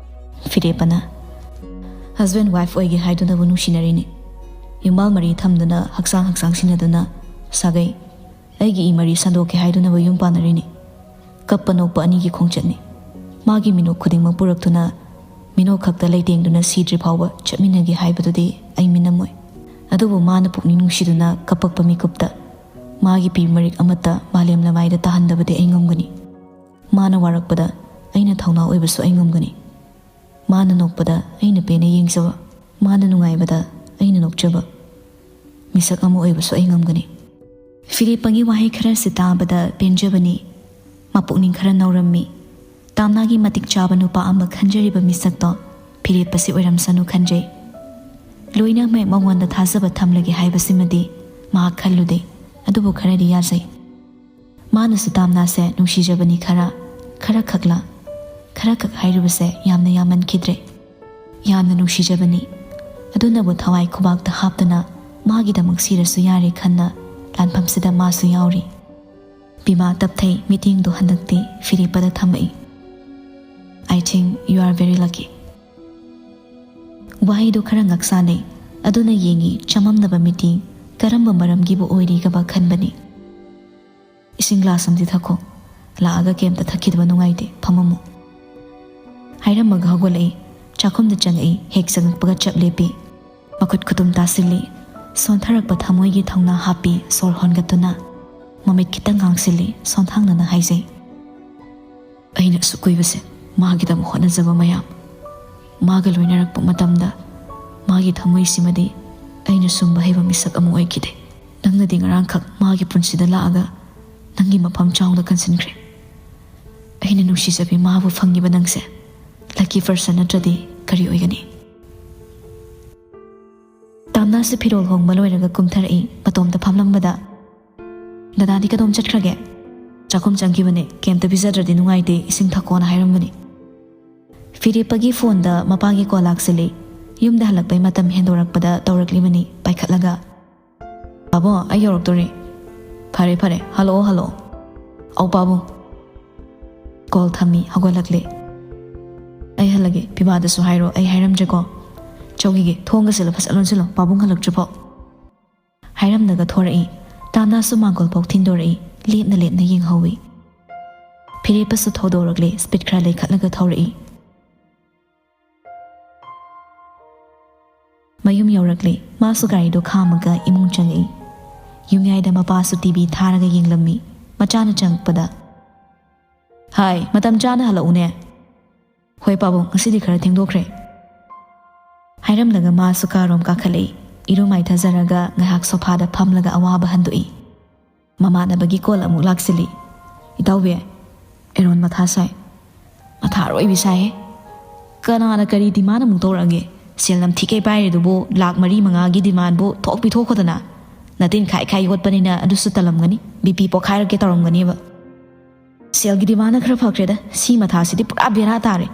ꯐꯤꯔꯦꯞꯄꯅ, "Husband wife ꯑꯣꯏꯒꯦ ꯍꯥꯏꯗꯨꯅꯕꯨ ꯅꯨꯡꯁꯤꯅꯔꯤꯅꯤ꯫ ꯌꯨꯝꯕꯥꯜ ꯃꯔꯤ ꯊꯝꯗꯨꯅ ꯍꯛꯆꯥꯡ ꯍꯛꯆꯥꯡ ꯁꯤꯟꯅꯗꯨꯅ ꯁꯥꯒꯩ ꯑꯩꯒꯤ ꯏ ꯃꯔꯤ ꯁꯟꯗꯣꯛꯀꯦ ꯍꯥꯏꯗꯨꯅꯕꯨ ꯌꯨꯝ ꯄꯥꯟꯅꯔꯤꯅꯤ꯫ ꯀꯞꯄ ꯅꯣꯛꯄ ꯑꯅꯤꯒꯤ ꯈꯣꯡꯆꯠꯅꯤ꯫ ꯃꯥꯒꯤ ꯃꯤꯅꯣꯛ ꯈꯨꯗꯤꯡꯃꯛ ꯄꯨꯔꯛꯇꯨꯅ ꯃꯤꯅꯣꯛ ꯈꯛꯇ ꯂꯩꯇꯦꯡꯗꯨꯅ ꯁꯤꯗ꯭ꯔꯤ ꯐꯥꯎꯕ ꯆꯠꯃꯤꯟꯅꯒꯦ ꯍꯥꯏꯕꯗꯨꯗꯤ ꯑꯩ ꯃꯤꯅꯝꯃꯣꯏ꯫ ꯑꯗꯨꯕꯨ ꯃꯥꯅ ꯄꯨꯛꯅꯤꯡ ꯅꯨꯡꯁꯤꯗꯨꯅ ꯀꯞꯄꯛꯄ ꯃꯤꯀꯨꯞꯇ ꯃꯥꯒꯤ ꯄꯤ ꯃꯔꯤꯛ ꯑꯃꯠꯇ ꯃꯥꯂꯦꯝ ꯂꯃꯥꯏꯗ ꯇꯥꯍꯟꯗꯕꯗꯤ ꯑꯩ ꯉꯝꯒꯅꯤ꯫ ꯃꯥꯅ ꯋꯥꯔꯛꯄꯗ ꯑꯩꯅ ꯊꯧꯅꯥ ꯑꯣꯏꯕꯁꯨ ꯑꯩ ꯉꯝꯒꯅꯤ꯫" ꯃꯥꯅ ꯅꯣꯛꯄꯗ ꯑꯩꯅ ꯄꯦꯟꯅ ꯌꯦꯡꯖꯕ, ꯃꯥꯅ ꯅꯨꯡꯉꯥꯏꯕꯗ ꯑꯩꯅ ꯅꯣꯛꯆꯕ ꯃꯤꯁꯛ ꯑꯃ ꯑꯣꯏꯕꯁꯨ ꯑꯩ ꯉꯝꯒꯅꯤ꯫ ꯐꯤꯔꯦꯞꯄꯒꯤ ꯋꯥꯍꯩ ꯈꯔꯁꯤ ꯇꯥꯕꯗ ꯄꯦꯟꯖꯕꯅꯤ꯫ ꯃꯄꯨꯛꯅꯤꯡ ꯈꯔ ꯅꯧꯔꯝꯃꯤ꯫ ꯇꯥꯝꯅꯥꯒꯤ ꯃꯇꯤꯛ ꯆꯥꯕ ꯅꯨꯄꯥ ꯑꯃ ꯈꯟꯖꯔꯤꯕ ꯃꯤꯁꯛꯇꯣ ꯐꯤꯔꯦꯞꯄꯁꯤ ꯑꯣꯏꯔꯝꯁꯅꯨ ꯈꯟꯖꯩ꯫ ꯂꯣꯏꯅꯃꯛ ꯃꯉꯣꯟꯗ ꯊꯥꯖꯕ ꯊꯝꯂꯒꯦ ꯍꯥꯏꯕꯁꯤꯃꯗꯤ ꯃꯍꯥꯛ ꯈꯜꯂꯨꯗꯦ꯫ ꯑꯗꯨꯕꯨ ꯈꯔꯗꯤ ꯌꯥꯖꯩ꯫ ꯃꯥꯅꯁꯨ ꯇꯥꯝꯅꯥꯁꯦ ꯅꯨꯡꯁꯤꯖꯕꯅꯤ ꯈꯔ, ꯈꯔ ꯈꯛꯂ? ꯈꯔ ꯈꯛ ꯍꯥꯏꯔꯤꯕꯁꯦ ꯌꯥꯝꯅ ꯌꯥꯝꯃꯟꯈꯤꯗ꯭ꯔꯦ꯫ ꯌꯥꯝꯅ ꯅꯨꯡꯁꯤꯖꯕꯅꯤ꯫ ꯑꯗꯨꯅꯕꯨ ꯊꯋꯥꯏ ꯈꯨꯕꯥꯛꯇ ꯍꯥꯞꯇꯨꯅ ꯃꯥꯒꯤꯗꯃꯛ ꯁꯤꯔꯁꯨ ꯌꯥꯔꯦ ꯈꯟꯅ ꯂꯥꯟꯐꯝꯁꯤꯗ ꯃꯥꯁꯨ ꯌꯥꯎꯔꯤ꯫ ꯄꯤꯃꯥ ꯇꯞꯊꯩ, ꯃꯤꯠꯌꯦꯡꯗꯨ ꯍꯟꯗꯛꯇꯤ ꯐꯤꯔꯦꯞꯄꯗ ꯊꯝꯃꯛꯏ꯫ "I think you are very lucky." ꯋꯥꯍꯩꯗꯨ ꯈꯔ ꯉꯛꯁꯥꯅꯩ꯫ ꯑꯗꯨꯅ ꯌꯦꯡꯉꯤ ꯆꯃꯝꯅꯕ ꯃꯤꯠꯌꯦꯡ, ꯀꯔꯝꯕ ꯃꯔꯝꯒꯤꯕꯨ ꯑꯣꯏꯔꯤꯒꯕ ꯈꯟꯕꯅꯤ꯫ "ꯏꯁꯤꯡ ꯒ꯭ꯂꯥꯁ ꯑꯃꯗꯤ ꯊꯛꯈꯣ꯫ ꯂꯥꯛꯑꯒ ꯀꯩꯝꯇ ꯊꯛꯈꯤꯗꯕ ꯅꯨꯡꯉꯥꯏꯇꯦ꯫ ꯐꯝꯃꯝꯃꯣ꯫" ꯍꯥꯏꯔꯝꯃꯒ ꯍꯧꯒꯠꯂꯛꯏ꯫ ꯆꯥꯛꯈꯨꯝꯗ ꯆꯪꯉꯛꯏ꯫ ꯍꯦꯛ ꯆꯪꯉꯛꯄꯒ ꯆꯞ ꯂꯦꯞꯄꯤ꯫ ꯃꯈꯨꯠ ꯈꯨꯇꯨꯝ ꯇꯥꯁꯤꯜꯂꯤ꯫ ꯁꯣꯟꯊꯔꯛꯄ ꯊꯃꯣꯏꯒꯤ ꯊꯧꯅꯥ ꯍꯥꯞꯄꯤ꯫ ꯁꯣꯔ ꯍꯣꯟꯒꯠꯇꯨꯅ ꯃꯃꯤꯠ ꯈꯤꯇꯪ ꯉꯥꯡꯁꯤꯜꯂꯤ꯫ ꯁꯣꯟꯊꯥꯡꯅꯅ ꯍꯥꯏꯖꯩ, "ꯑꯩꯅ ꯑꯁꯨꯛ ꯀꯨꯏꯕꯁꯦ ꯃꯥꯒꯤꯗꯃꯛ ꯍꯣꯠꯅꯖꯕ ꯃꯌꯥꯝ, ꯃꯥꯒ ꯂꯣꯏꯅꯔꯛꯄ ꯃꯇꯝꯗ ꯃꯥꯒꯤ ꯊꯃꯣꯏꯁꯤꯃꯗꯤ ꯑꯩꯅ ꯁꯨꯝꯕ ꯍꯩꯕ ꯃꯤꯁꯛ ꯑꯃ ꯑꯣꯏꯈꯤꯗꯦ꯫ ꯅꯪꯅꯗꯤ ꯉꯔꯥꯡꯈꯛ ꯃꯥꯒꯤ ꯄꯨꯟꯁꯤꯗ ꯂꯥꯛꯑꯒ ꯅꯪꯒꯤ ꯃꯐꯝ ꯆꯥꯎꯅ ꯀꯟꯁꯤꯟꯈ꯭ꯔꯦ꯫ ꯑꯩꯅ ꯅꯨꯡꯁꯤꯖꯕꯤ ꯃꯥꯕꯨ ꯐꯪꯉꯤꯕ ꯅꯪꯁꯦ lucky person ꯅꯠꯇ꯭ꯔꯗꯤ ꯀꯔꯤ ꯑꯣꯏꯒꯅꯤ?" ꯇꯥꯝꯅꯥꯁꯨ ꯐꯤꯔꯣꯜ ꯍꯣꯡꯕ ꯂꯣꯏꯔꯒ ꯀꯨꯝꯊꯔꯛꯏ꯫ ꯃꯇꯣꯝꯇ ꯐꯝꯂꯝꯕꯗ, "ꯗꯗꯥꯗꯤ ꯀꯗꯣꯝ ꯆꯠꯈ꯭ꯔꯒꯦ?" "ꯆꯥꯛꯈꯨꯝ ꯆꯪꯈꯤꯕꯅꯦ꯫ ꯀꯩꯝꯇ ꯄꯤꯖꯗ꯭ꯔꯗꯤ ꯅꯨꯡꯉꯥꯏꯇꯦ, ꯏꯁꯤꯡ ꯊꯛꯀꯣꯅ ꯍꯥꯏꯔꯝꯕꯅꯤ꯫" ꯐꯤꯔꯦꯞꯄꯒꯤ ꯐꯣꯟꯗ ꯃꯄꯥꯒꯤ ꯀꯣꯜ ꯂꯥꯛꯁꯤꯜꯂꯤ꯫ ꯌꯨꯝꯗ ꯍꯜꯂꯛꯄꯩ ꯃꯇꯝ ꯍꯦꯟꯗꯣꯔꯛꯄꯗ ꯇꯧꯔꯛꯂꯤꯕꯅꯤ꯫ ꯄꯥꯏꯈꯠꯂꯒ, "ꯄꯥꯕꯨꯡ, ꯑꯩ ꯌꯧꯔꯛꯇꯣꯔꯦ꯫" "ꯐꯔꯦ, ꯐꯔꯦ, ꯍꯜꯂꯛꯑꯣ, ꯍꯜꯂꯛꯑꯣ꯫" "ꯑꯧ, ꯄꯥꯕꯨꯡ꯫" ꯀꯣꯜ ꯊꯝꯃꯤ, ꯍꯧꯒꯠꯂꯛꯂꯦ꯫ "ꯑꯩ ꯍꯜꯂꯒꯦ, ꯄꯤꯕꯥꯗꯁꯨ ꯍꯥꯏꯔꯣ, ꯑꯩ ꯍꯥꯏꯔꯝꯗ꯭ꯔꯦꯀꯣ꯫ ꯆꯧꯈꯤꯒꯦ, ꯊꯣꯡꯒꯁꯤꯜꯂ ꯐꯖ ꯂꯣꯟꯁꯤꯜꯂꯣ, ꯄꯥꯕꯨꯡ ꯍꯜꯂꯛꯇ꯭ꯔꯤꯐꯥꯎ꯫" ꯍꯥꯏꯔꯝꯂꯒ ꯊꯣꯔꯛꯏ꯫ ꯇꯥꯝꯅꯥꯁꯨ ꯃꯥꯡꯒꯣꯜ ꯐꯥꯎ ꯊꯤꯟꯗꯣꯔꯛꯏ꯫ ꯂꯦꯞꯅ ꯂꯦꯞꯅ ꯌꯦꯡꯍꯧꯏ꯫ ꯐꯤꯔꯦꯞꯄꯁꯨ ꯊꯧꯗꯣꯔꯛꯂꯦ꯫ ꯁ꯭ꯄꯤꯗ ꯈꯔ ꯂꯩꯈꯠꯂꯒ ꯊꯧꯔꯛꯏ꯫ ꯃꯌꯨꯝ ꯌꯧꯔꯛꯂꯦ꯫ ꯃꯥꯁꯨ ꯒꯥꯔꯤꯗꯣ ꯈꯥꯝꯃꯒ ꯏꯃꯨꯡ ꯆꯪꯉꯛꯏ꯫ ꯌꯨꯝꯌꯥꯏꯗ ꯃꯄꯥꯁꯨ ꯇꯤ ꯚꯤ ꯊꯥꯔꯒ ꯌꯦꯡꯂꯝꯃꯤ꯫ ꯃꯆꯥꯅ ꯆꯪꯉꯛꯄꯗ, "ꯍꯥꯏ, ꯃꯇꯝ ꯆꯥꯅ ꯍꯜꯂꯛꯎꯅꯦ꯫" "ꯍꯣꯏ ꯄꯥꯕꯨꯡ, ꯉꯁꯤꯗꯤ ꯈꯔ ꯊꯦꯡꯗꯣꯛꯈ꯭ꯔꯦ," ꯍꯥꯏꯔꯝꯂꯒ ꯃꯥꯁꯨ ꯀꯥꯔꯣꯝ ꯀꯥꯈꯠꯂꯛꯏ꯫ ꯏꯔꯨ ꯃꯥꯏꯊꯖꯔꯒ ꯉꯥꯏꯍꯥꯛ ꯁꯣꯐꯥꯗ ꯐꯝꯂꯒ ꯑꯋꯥꯕ ꯍꯟꯗꯣꯛꯏ꯫ ꯃꯃꯥꯟꯅꯕꯒꯤ ꯀꯣꯜ ꯑꯃꯨꯛ ꯂꯥꯛꯁꯤꯜꯂꯤ꯫ "ꯏꯇꯥꯎꯕꯤ, ꯑꯦꯔꯣꯟ ꯃꯊꯥ ꯁꯥꯏ꯫ ꯃꯊꯥ ꯑꯔꯣꯏꯕꯤ ꯁꯥꯏꯍꯦ꯫ ꯀꯅꯥꯅ ꯀꯔꯤ ꯗꯤꯃꯥꯟ ꯑꯃꯨꯛ ꯇꯧꯔꯛꯑꯒꯦ? ꯁꯦꯜ ꯅꯝꯊꯤꯈꯩ ꯄꯥꯏꯔꯤꯗꯨꯕꯨ ꯂꯥꯛ ꯃꯔꯤ ꯃꯉꯥꯒꯤ ꯗꯤꯃꯥꯟꯕꯨ ꯊꯣꯛ ꯄꯤꯊꯣꯛꯈꯣꯗꯅ꯫ ꯅꯇꯤꯟ ꯈꯥꯏ ꯈꯥꯏ ꯌꯣꯠꯄꯅꯤꯅ ꯑꯗꯨꯁꯨ ꯇꯜꯂꯝꯒꯅꯤ, ꯕꯤ ꯄꯤ ꯄꯣꯛꯈꯥꯏꯔꯛꯀꯦ ꯇꯧꯔꯝꯒꯅꯦꯕ꯫ ꯁꯦꯜꯒꯤ ꯗꯤꯃꯥꯟꯅ ꯈꯔ ꯐꯈ꯭ꯔꯦꯗ, ꯁꯤ ꯃꯊꯥꯁꯤꯗꯤ ꯄꯨꯔꯥ ꯕꯦꯔꯥ ꯇꯥꯔꯦ꯫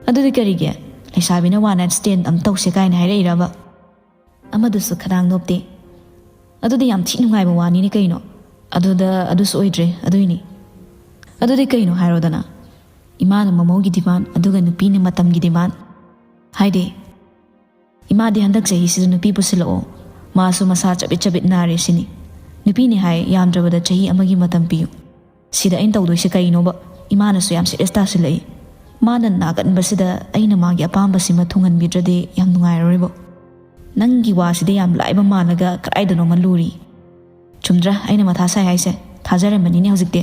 ꯑꯗꯨꯗꯤ ꯀꯔꯤꯒꯤ? ꯂꯩꯁꯥꯕꯤꯅ ꯋꯥꯟ ꯅꯥꯏꯠ ꯁ꯭ꯇꯦꯟ ꯑꯃ ꯇꯧꯁꯦ ꯀꯥꯏꯅ ꯍꯥꯏꯔꯛꯏꯔꯕ?" ꯑꯃꯗꯨꯁꯨ ꯈꯗꯥꯡ ꯅꯣꯞꯇꯦ꯫ "ꯑꯗꯨꯗꯤ ꯌꯥꯝ ꯊꯤ ꯅꯨꯡꯉꯥꯏꯕ ꯋꯥꯅꯤꯅꯦ ꯀꯩꯅꯣ꯫ ꯑꯗꯨꯗ ꯑꯗꯨꯁꯨ ꯑꯣꯏꯗ꯭ꯔꯦ, ꯑꯗꯨꯏꯅꯤ꯫" "ꯑꯗꯨꯗꯤ ꯀꯩꯅꯣ ꯍꯥꯏꯔꯣꯗꯅ?" "ꯏꯃꯥꯅ ꯃꯃꯧꯒꯤ ꯗꯤꯃꯥꯟ, ꯑꯗꯨꯒ ꯅꯨꯄꯤꯅ ꯃꯇꯝꯒꯤ ꯗꯤꯃꯥꯟ꯫ ꯍꯥꯏꯗꯤ, ꯏꯃꯥꯗꯤ ꯍꯟꯗꯛ ꯆꯍꯤꯁꯤꯗ ꯅꯨꯄꯤ ꯄꯨꯁꯤꯜꯂꯛꯑꯣ, ꯃꯥꯁꯨ ꯃꯁꯥ ꯆꯕꯤꯠ ꯆꯕꯤꯠ ꯅꯥꯔꯦ ꯁꯤꯅꯤ꯫ ꯅꯨꯄꯤꯅꯤ ꯍꯥꯏ, ꯌꯥꯝꯗ꯭ꯔꯕꯗ ꯆꯍꯤ ꯑꯃꯒꯤ ꯃꯇꯝ ꯄꯤꯌꯨ꯫ ꯁꯤꯗ ꯑꯩꯅ ꯇꯧꯗꯣꯏꯁꯦ ꯀꯩꯅꯣꯕ? ꯏꯃꯥꯅꯁꯨ ꯌꯥꯝ ꯁꯤꯔꯤꯌꯁ ꯇꯥꯁꯤꯜꯂꯛꯏ꯫ ꯃꯥꯅ ꯅꯥꯒꯟꯕꯁꯤꯗ ꯑꯩꯅ ꯃꯥꯒꯤ ꯑꯄꯥꯝꯕꯁꯤꯃ ꯊꯨꯡꯍꯟꯕꯤꯗ꯭ꯔꯗꯤ ꯌꯥꯝ ꯅꯨꯡꯉꯥꯏꯔꯔꯣꯏꯕꯣ꯫ ꯅꯪꯒꯤ ꯋꯥꯁꯤꯗꯤ ꯌꯥꯝ ꯂꯥꯏꯕ ꯃꯥꯜꯂꯒ ꯀꯗꯥꯏꯗꯅꯣꯃ ꯂꯨꯔꯤ꯫ ꯆꯨꯝꯗ꯭ꯔꯥ ꯑꯩꯅ ꯃꯊꯥ ꯁꯥꯏ ꯍꯥꯏꯁꯦ? ꯊꯥꯖꯔꯝꯃꯅꯤꯅꯦ ꯍꯧꯖꯤꯛꯇꯤ꯫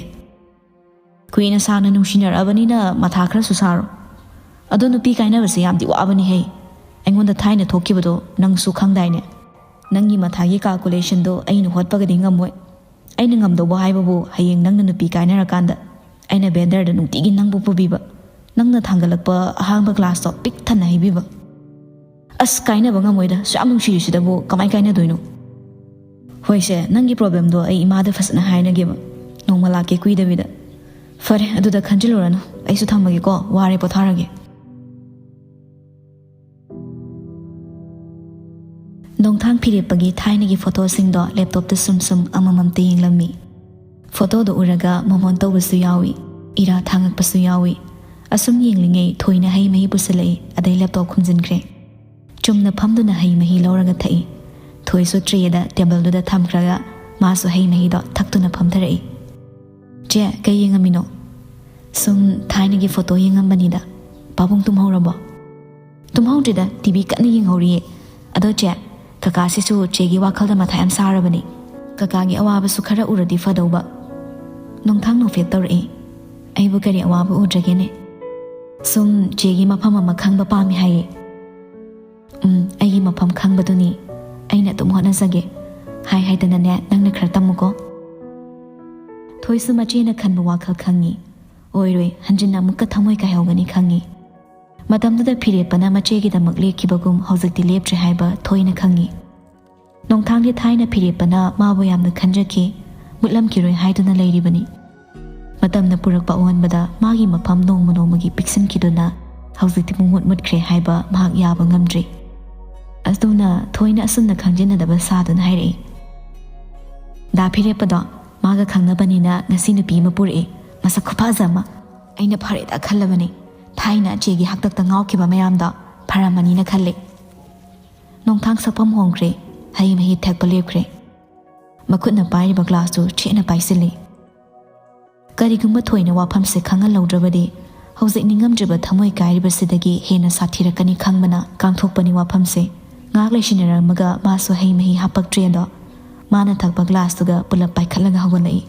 ꯀꯨꯏꯅ ꯁꯥꯡꯅ ꯅꯨꯡꯁꯤꯅꯔꯛꯑꯕꯅꯤꯅ ꯃꯊꯥ ꯈꯔꯁꯨ ꯁꯥꯔꯣ꯫ ꯑꯗꯣ ꯅꯨꯄꯤ ꯀꯥꯏꯅꯕꯁꯦ ꯌꯥꯝꯗꯤ ꯋꯥꯕꯅꯤꯍꯦ꯫ ꯑꯩꯉꯣꯟꯗ ꯊꯥꯏꯅ ꯊꯣꯛꯈꯤꯕꯗꯣ ꯅꯪꯁꯨ ꯈꯪꯗꯥꯏꯅꯦ? ꯅꯪꯒꯤ ꯃꯊꯥꯒꯤ ꯀꯥꯜꯀꯨꯂꯦꯁꯟꯗꯣ ꯑꯩꯅ ꯍꯣꯠꯄꯒꯗꯤ ꯉꯝꯃꯣꯏ꯫ ꯑꯩꯅ ꯉꯝꯗꯧꯕ ꯍꯥꯏꯕꯕꯨ ꯍꯌꯦꯡ ꯅꯪꯅ ꯅꯨꯄꯤ ꯀꯥꯏꯅꯔꯀꯥꯟꯗ ꯑꯩꯅ ꯕꯦꯟꯗꯔꯗ ꯅꯨꯡꯇꯤꯒꯤ ꯅꯪꯕꯨ ꯄꯨꯕꯤꯕ, ꯅꯪꯅ ꯊꯥꯡꯒꯠꯂꯛꯄ ꯑꯍꯥꯡꯕ ꯒ꯭ꯂꯥꯁꯇꯣ ꯄꯤꯛ ꯊꯟꯅ ꯍꯩꯕꯤꯕ꯫ ꯑꯁ, ꯀꯥꯏꯅꯕ ꯉꯝꯃꯣꯏꯗ, ꯁꯨꯛꯌꯥꯝ ꯅꯨꯡꯁꯤꯔꯤꯁꯤꯗꯕꯨ ꯀꯃꯥꯏ ꯀꯥꯏꯅꯗꯣꯏꯅꯣ? ꯍꯣꯏꯁꯦ, ꯅꯪꯒꯤ ꯄ꯭ꯔꯣꯕ꯭ꯂꯦꯝꯗꯣ ꯑꯩ ꯏꯃꯥꯗ ꯐꯖꯅ ꯍꯥꯏꯅꯒꯦꯕ꯫ ꯅꯣꯡꯃ ꯂꯥꯛꯀꯦ ꯀꯨꯏꯗꯕꯤꯗ꯫ ꯐꯔꯦ, ꯑꯗꯨꯗ ꯈꯟꯖꯤꯜꯂꯨꯔꯅꯨ, ꯑꯩꯁꯨ ꯊꯝꯃꯒꯦꯀꯣ, ꯋꯥꯔꯦ, ꯄꯣꯊꯥꯔꯒꯦ꯫ ꯅꯣꯡꯊꯥꯡ ꯐꯤꯔꯦꯞꯄꯒꯤ ꯊꯥꯏꯅꯒꯤ ꯐꯣꯇꯣꯁꯤꯡꯗꯣ ꯂꯦꯞꯇꯣꯞꯇ ꯁꯨꯝ ꯁꯨꯝ ꯑꯃꯃꯝꯇ ꯌꯦꯡꯂꯝꯃꯤ꯫ ꯐꯣꯇꯣꯗꯣ ꯎꯔꯒ ꯃꯣꯃꯣꯟ ꯇꯧꯕꯁꯨ ꯌꯥꯎꯏ, ꯏꯔꯥ ꯊꯥꯡꯉꯛꯄꯁꯨ ꯌꯥꯎꯏ꯫ ꯑꯁꯨꯝ ꯌꯦꯡꯂꯤꯉꯩ ꯊꯣꯏꯅ ꯍꯩ ꯃꯍꯤ ꯄꯨꯁꯤꯜꯂꯛꯏ, ꯑꯗꯩ ꯂꯦꯞꯇꯣꯞ ꯈꯨꯝꯖꯤꯟꯈ꯭ꯔꯦ꯫ ꯆꯨꯝꯅ ꯐꯝꯗꯨꯅ ꯍꯩ ꯃꯍꯤ ꯂꯧꯔꯒ ꯊꯛꯏ꯫ ꯊꯣꯏꯁꯨ ꯇ꯭ꯔꯦꯗ ꯇꯦꯕꯜꯗꯨꯗ ꯊꯝꯈ꯭ꯔꯒ ꯃꯥꯁꯨ ꯍꯩ ꯃꯍꯤꯗꯣ ꯊꯛꯇꯨꯅ ꯐꯝꯊꯔꯛꯏ꯫ "ꯆꯦ, ꯀꯩ ꯌꯦꯡꯉꯝꯃꯤꯅꯣ?" "ꯁꯨꯝ ꯊꯥꯏꯅꯒꯤ ꯐꯣꯇꯣ ꯌꯦꯡꯉꯝꯕꯅꯤꯗ꯫ ꯄꯥꯕꯨꯡ ꯇꯨꯝꯍꯧꯔꯕꯣ?" "ꯇꯨꯝꯍꯧꯗ꯭ꯔꯤꯗ, ꯇꯤ ꯚꯤ ꯀꯟꯅ ꯌꯦꯡꯍꯧꯔꯤꯌꯦ꯫ ꯑꯗꯣ ꯆꯦ, ꯀꯀꯥꯁꯤꯁꯨ ꯆꯦꯒꯤ ꯋꯥꯈꯜꯗ ꯃꯊꯥ ꯌꯥꯝ ꯁꯥꯔꯕꯅꯤ꯫ ꯀꯀꯥꯒꯤ ꯑꯋꯥꯕꯁꯨ ꯈꯔ ꯎꯔꯗꯤ ꯐꯗꯧꯕ꯫" ꯅꯣꯡꯊꯥꯡ ꯅꯣꯛꯐꯦꯠ ꯇꯧꯔꯛꯏ꯫ "ꯑꯩꯕꯨ ꯀꯔꯤ ꯑꯋꯥꯕ ꯎꯗ꯭ꯔꯒꯦꯅꯦ?" ꯁꯨꯝ ꯆꯦꯒꯤ ꯃꯐꯝ ꯑꯃ ꯈꯪꯕ ꯄꯥꯝꯃꯤ ꯍꯥꯏꯌꯦ꯫ "ꯎꯝ, ꯑꯩꯒꯤ ꯃꯐꯝ ꯈꯪꯕꯗꯨꯅꯤ꯫ ꯑꯩꯅ ꯑꯗꯨꯝ ꯍꯣꯠꯅꯖꯒꯦ꯫ ꯍꯥꯏ ꯍꯥꯏꯗꯅꯅꯦ, ꯅꯪꯅ ꯈꯔ ꯇꯝꯃꯨꯀꯣ꯫" ꯊꯣꯏꯁꯨ ꯃꯆꯦꯅ ꯈꯟꯕ ꯋꯥꯈꯜ ꯈꯪꯉꯤ꯫ ꯑꯣꯏꯔꯣꯏ, ꯍꯟꯖꯤꯟꯅ ꯑꯃꯨꯛꯀ ꯊꯃꯣꯏ ꯀꯥꯏꯍꯧꯒꯅꯤ ꯈꯪꯉꯤ꯫ ꯃꯇꯝꯗꯨꯗ ꯐꯤꯔꯦꯞꯄꯅ ꯃꯆꯦꯒꯤꯗꯃꯛ ꯂꯦꯞꯈꯤꯕꯒꯨꯝ ꯍꯧꯖꯤꯛꯇꯤ ꯂꯦꯞꯇ꯭ꯔꯦ ꯍꯥꯏꯕ ꯊꯣꯏꯅ ꯈꯪꯉꯤ꯫ ꯅꯣꯡꯊꯥꯡꯗꯤ ꯊꯥꯏꯅ ꯐꯤꯔꯦꯞꯄꯅ ꯃꯥꯕꯨ ꯌꯥꯝꯅ ꯈꯟꯖꯈꯤ, ꯃꯨꯠꯂꯝꯈꯤꯔꯣꯏ ꯍꯥꯏꯗꯨꯅ ꯂꯩꯔꯤꯕꯅꯤ꯫ ꯃꯇꯝꯅ ꯄꯨꯔꯛꯄ ꯑꯑꯣꯟꯕꯗ ꯃꯥꯒꯤ ꯃꯐꯝ ꯅꯣꯡꯃ ꯅꯣꯡꯃꯒꯤ ꯄꯤꯛꯁꯤꯟꯈꯤꯗꯨꯅ ꯍꯧꯖꯤꯛꯇꯤ ꯄꯨꯡꯃꯨꯠ ꯃꯨꯠꯈ꯭ꯔꯦ ꯍꯥꯏꯕ ꯃꯍꯥꯛ ꯌꯥꯕ ꯉꯝꯗ꯭ꯔꯤ꯫ ꯑꯗꯨꯅ ꯊꯣꯏꯅ ꯑꯁꯨꯝꯅ ꯈꯪꯖꯤꯟꯅꯗꯕ ꯁꯥꯗꯨꯅ ꯍꯥꯏꯔꯛꯏ, "ꯗꯥ ꯐꯤꯔꯦꯞꯄꯗꯣ ꯃꯥꯒ ꯈꯪꯅꯕꯅꯤꯅ ꯉꯁꯤ ꯅꯨꯄꯤ ꯑꯃ ꯄꯨꯔꯛꯑꯦ, ꯃꯁꯛ ꯈꯨꯐꯖ ꯑꯃ꯫ ꯑꯩꯅ ꯐꯔꯦꯗ ꯈꯜꯂꯕꯅꯤ꯫ ꯊꯥꯏꯅ ꯆꯦꯒꯤ ꯍꯥꯛꯇꯛꯇ ꯉꯥꯎꯈꯤꯕ ꯃꯌꯥꯝꯗꯣ ꯐꯔꯝꯃꯅꯤꯅ ꯈꯜꯂꯤ꯫" ꯅꯣꯡꯊꯥꯡ ꯁꯛꯐꯝ ꯍꯣꯡꯈ꯭ꯔꯦ꯫ ꯍꯩ ꯃꯍꯤ ꯊꯛꯄ ꯂꯦꯞꯈ꯭ꯔꯦ꯫ ꯃꯈꯨꯠꯅ ꯄꯥꯏꯔꯤꯕ ꯒ꯭ꯂꯥꯁꯇꯨ ꯆꯦꯠꯅ ꯄꯥꯏꯁꯤꯜꯂꯤ꯫ ꯀꯔꯤꯒꯨꯝꯕ ꯊꯣꯏꯅ ꯋꯥꯐꯝꯁꯦ ꯈꯪꯍꯜꯍꯧꯗ꯭ꯔꯕꯗꯤ ꯍꯧꯖꯤꯛ ꯅꯤꯡꯉꯝꯗ꯭ꯔꯤꯕ ꯊꯃꯣꯏ ꯀꯥꯏꯔꯤꯕꯁꯤꯗꯒꯤ ꯍꯦꯟꯅ ꯁꯥꯊꯤꯔꯛꯀꯅꯤ ꯈꯪꯕꯅ ꯀꯥꯡꯊꯣꯛꯄꯅꯤ ꯋꯥꯐꯝꯁꯦ꯫ ꯉꯥꯏꯍꯥꯛ ꯂꯩꯁꯤꯟꯅꯔꯝꯃꯒ ꯃꯥꯁꯨ ꯍꯩ ꯃꯍꯤ ꯍꯥꯄꯛꯇ꯭ꯔꯦ ꯑꯗꯣ ꯃꯥꯅ ꯊꯛꯄ ꯒ꯭ꯂꯥꯁꯇꯨꯒ ꯄꯨꯂꯞ ꯄꯥꯏꯈꯠꯂꯒ ꯍꯧꯒꯠꯂꯛꯏ꯫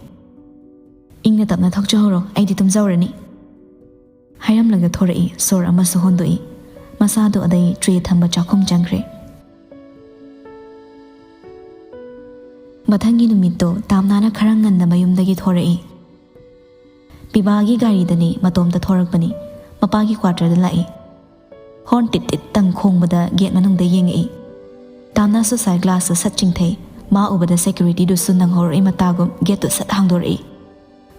"ꯏꯪꯅ ꯇꯞꯅ ꯊꯛꯆꯍꯧꯔꯣ, ꯑꯩꯗꯤ ꯇꯨꯝꯖꯍꯧꯔꯅꯤ꯫" ꯍꯥꯏꯔꯝꯂꯒ ꯊꯣꯔꯛꯏ, ꯁꯣꯔ ꯑꯃꯁꯨ ꯍꯣꯟꯗꯣꯛꯏ꯫ ꯃꯁꯥꯗꯨ ꯑꯗꯩ ꯇ꯭ꯔꯦ ꯊꯝꯕ ꯆꯥꯛꯈꯨꯝ ꯆꯪꯈ꯭ꯔꯦ꯫ ꯃꯊꯪꯒꯤ ꯅꯨꯃꯤꯠꯇꯣ ꯇꯥꯝꯅꯥꯅ ꯈꯔ ꯉꯟꯅ ꯃꯌꯨꯝꯗꯒꯤ ꯊꯣꯔꯛꯏ꯫ ꯄꯤꯕꯥꯒꯤ ꯒꯥꯔꯤꯗꯅꯤ ꯃꯇꯣꯝꯇ ꯊꯣꯔꯛꯄꯅꯤ꯫ ꯃꯄꯥꯒꯤ ꯀ꯭ꯋꯥꯇꯔꯗ ꯂꯥꯛꯏ꯫ ꯍꯣꯔꯟ ꯇꯤꯠ ꯇꯤꯠ ꯇꯪ ꯈꯣꯡꯕꯗ ꯒꯦꯠ ꯃꯅꯨꯡꯗ ꯌꯦꯡꯉꯛꯏ꯫ ꯇꯥꯝꯅꯥꯁꯨ ꯁꯥꯏ ꯒ꯭ꯂꯥꯁꯇ ꯁꯠ ꯆꯤꯡꯊꯩ꯫ ꯃꯥ ꯎꯕꯗ ꯁꯦꯀ꯭ꯌꯨꯔꯤꯇꯤꯗꯨꯁꯨ ꯅꯪꯍꯧꯔꯛꯏ ꯃꯇꯥꯒꯨꯝ ꯒꯦꯠꯇꯨ ꯁꯠ ꯍꯥꯡꯗꯣꯔꯛꯏ꯫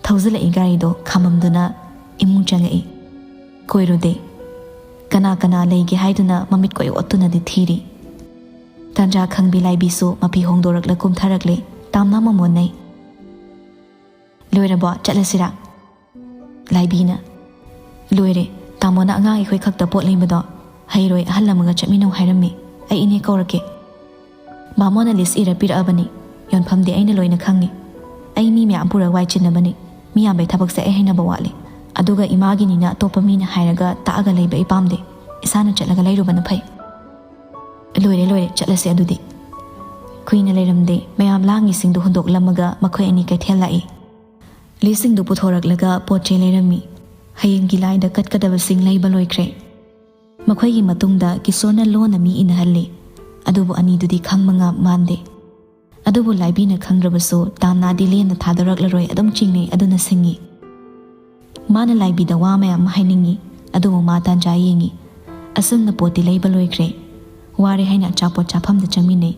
ꯊꯧꯖꯤꯜꯂꯛꯏ ꯒꯥꯔꯤꯗꯣ ꯈꯥꯝꯃꯝꯗꯨꯅ ꯏꯃꯨꯡ ꯆꯪꯉꯛꯏ꯫ ꯀꯣꯏꯔꯨꯗꯦ꯫ ꯀꯅꯥ ꯀꯅꯥ ꯂꯩꯒꯦ ꯍꯥꯏꯗꯨꯅ ꯃꯃꯤꯠ ꯀꯣꯏ ꯑꯣꯠꯇꯨꯅꯗꯤ ꯊꯤꯔꯤ꯫ ꯇꯥꯟꯖꯥ ꯈꯪꯕꯤ ꯂꯥꯏꯕꯤꯁꯨ ꯃꯐꯤ ꯍꯣꯡꯗꯣꯔꯛꯂ ꯀꯨꯝꯊꯔꯛꯂꯦ꯫ ꯇꯥꯝꯅꯥ ꯃꯃꯣꯟꯅꯩ꯫ "ꯂꯣꯏꯔꯕꯣ? ꯆꯠꯂꯁꯤꯔꯥ?" ꯂꯥꯏꯕꯤꯅ, "ꯂꯣꯏꯔꯦ꯫ ꯇꯥꯃꯣꯅ ꯑꯉꯥꯡ ꯑꯩꯈꯣꯏ ꯈꯛꯇ ꯄꯣꯠ ꯂꯩꯕꯗꯣ ꯍꯩꯔꯣꯏ, ꯑꯍꯜ ꯑꯃꯒ ꯆꯠꯃꯤꯟꯅꯧ ꯍꯥꯏꯔꯝꯃꯤ꯫ ꯑꯩ ꯏꯅꯦ ꯀꯧꯔꯛꯀꯦ꯫ ꯕꯥꯃꯣꯟꯅ ꯂꯤꯁ ꯏꯔ ꯄꯤꯔꯛꯑꯕꯅꯤ꯫ ꯌꯣꯟꯐꯝꯗꯤ ꯑꯩꯅ ꯂꯣꯏꯅ ꯈꯪꯉꯤ꯫ ꯑꯩ ꯃꯤ ꯃꯌꯥꯝ ꯄꯨꯔ ꯋꯥꯏ ꯆꯤꯟꯅꯕꯅꯤ꯫ ꯃꯤ ꯌꯥꯝꯕꯩ ꯊꯕꯛꯁꯦ ꯑꯩ ꯍꯩꯅꯕ ꯋꯥꯠꯂꯤ꯫ ꯑꯗꯨꯒ ꯏꯃꯥꯒꯤꯅꯤꯅ ꯑꯇꯣꯞꯄ ꯃꯤꯅ ꯍꯥꯏꯔꯒ ꯇꯥꯛꯑꯒ ꯂꯩꯕ ꯑꯩ ꯄꯥꯝꯗꯦ꯫ ꯏꯁꯥꯅ ꯆꯠꯂꯒ ꯂꯩꯔꯨꯕꯅ ꯐꯩ꯫" "ꯂꯣꯏꯔꯦ, ꯂꯣꯏꯔꯦ, ꯆꯠꯂꯁꯦ ꯑꯗꯨꯗꯤ꯫" ꯀꯨꯏꯅ ꯂꯩꯔꯝꯗꯦ꯫ ꯃꯌꯥꯝ ꯂꯥꯡꯉꯤꯁꯤꯡꯗꯨ ꯍꯨꯟꯗꯣꯛꯂꯝꯃꯒ ꯃꯈꯣꯏ ꯑꯅꯤ ꯀꯩꯊꯦꯜ ꯂꯥꯛꯏ꯫ ꯂꯤꯁꯁꯤꯡꯗꯨ ꯄꯨꯊꯣꯔꯛꯂꯒ ꯄꯣꯠ ꯆꯩ ꯂꯩꯔꯝꯃꯤ꯫ ꯍꯌꯦꯡꯒꯤ ꯂꯥꯏꯗ ꯀꯠꯀꯗꯕꯁꯤꯡ ꯂꯩꯕ ꯂꯣꯏꯈ꯭ꯔꯦ꯫ ꯃꯈꯣꯏꯒꯤ ꯃꯇꯨꯡꯗ ꯀꯤꯁꯣꯔꯅ ꯂꯣꯟꯅ ꯃꯤ ꯏꯟꯅꯍꯜꯂꯤ꯫ ꯑꯗꯨꯕꯨ ꯑꯅꯤꯗꯨꯗꯤ ꯈꯪꯕ ꯉꯝ ꯃꯥꯟꯗꯦ꯫ ꯑꯗꯨꯕꯨ ꯂꯥꯏꯕꯤꯅ ꯈꯪꯗ꯭ꯔꯕꯁꯨ ꯇꯥꯝꯅꯥꯗꯤ ꯂꯦꯝꯅ ꯊꯥꯗꯣꯔꯛꯂꯔꯣꯏ, ꯑꯗꯨꯝ ꯆꯤꯡꯅꯩ꯫ ꯑꯗꯨꯅ ꯁꯤꯡꯉꯤ꯫ ꯃꯥꯅ ꯂꯥꯏꯕꯤꯗ ꯋꯥ ꯃꯌꯥꯝ ꯑꯃ ꯍꯥꯏꯅꯤꯡꯉꯤ꯫ ꯑꯗꯨꯕꯨ ꯃꯥ ꯇꯥꯟꯖꯥ ꯌꯦꯡꯉꯤ꯫ ꯑꯁꯨꯝꯅ ꯄꯣꯠꯇꯤ ꯂꯩꯕ ꯂꯣꯏꯈ꯭ꯔꯦ꯫ ꯋꯥꯔꯦ ꯍꯥꯏꯅ ꯑꯆꯥꯄꯣꯠ ꯆꯥꯐꯝꯗ ꯆꯪꯃꯤꯟꯅꯩ꯫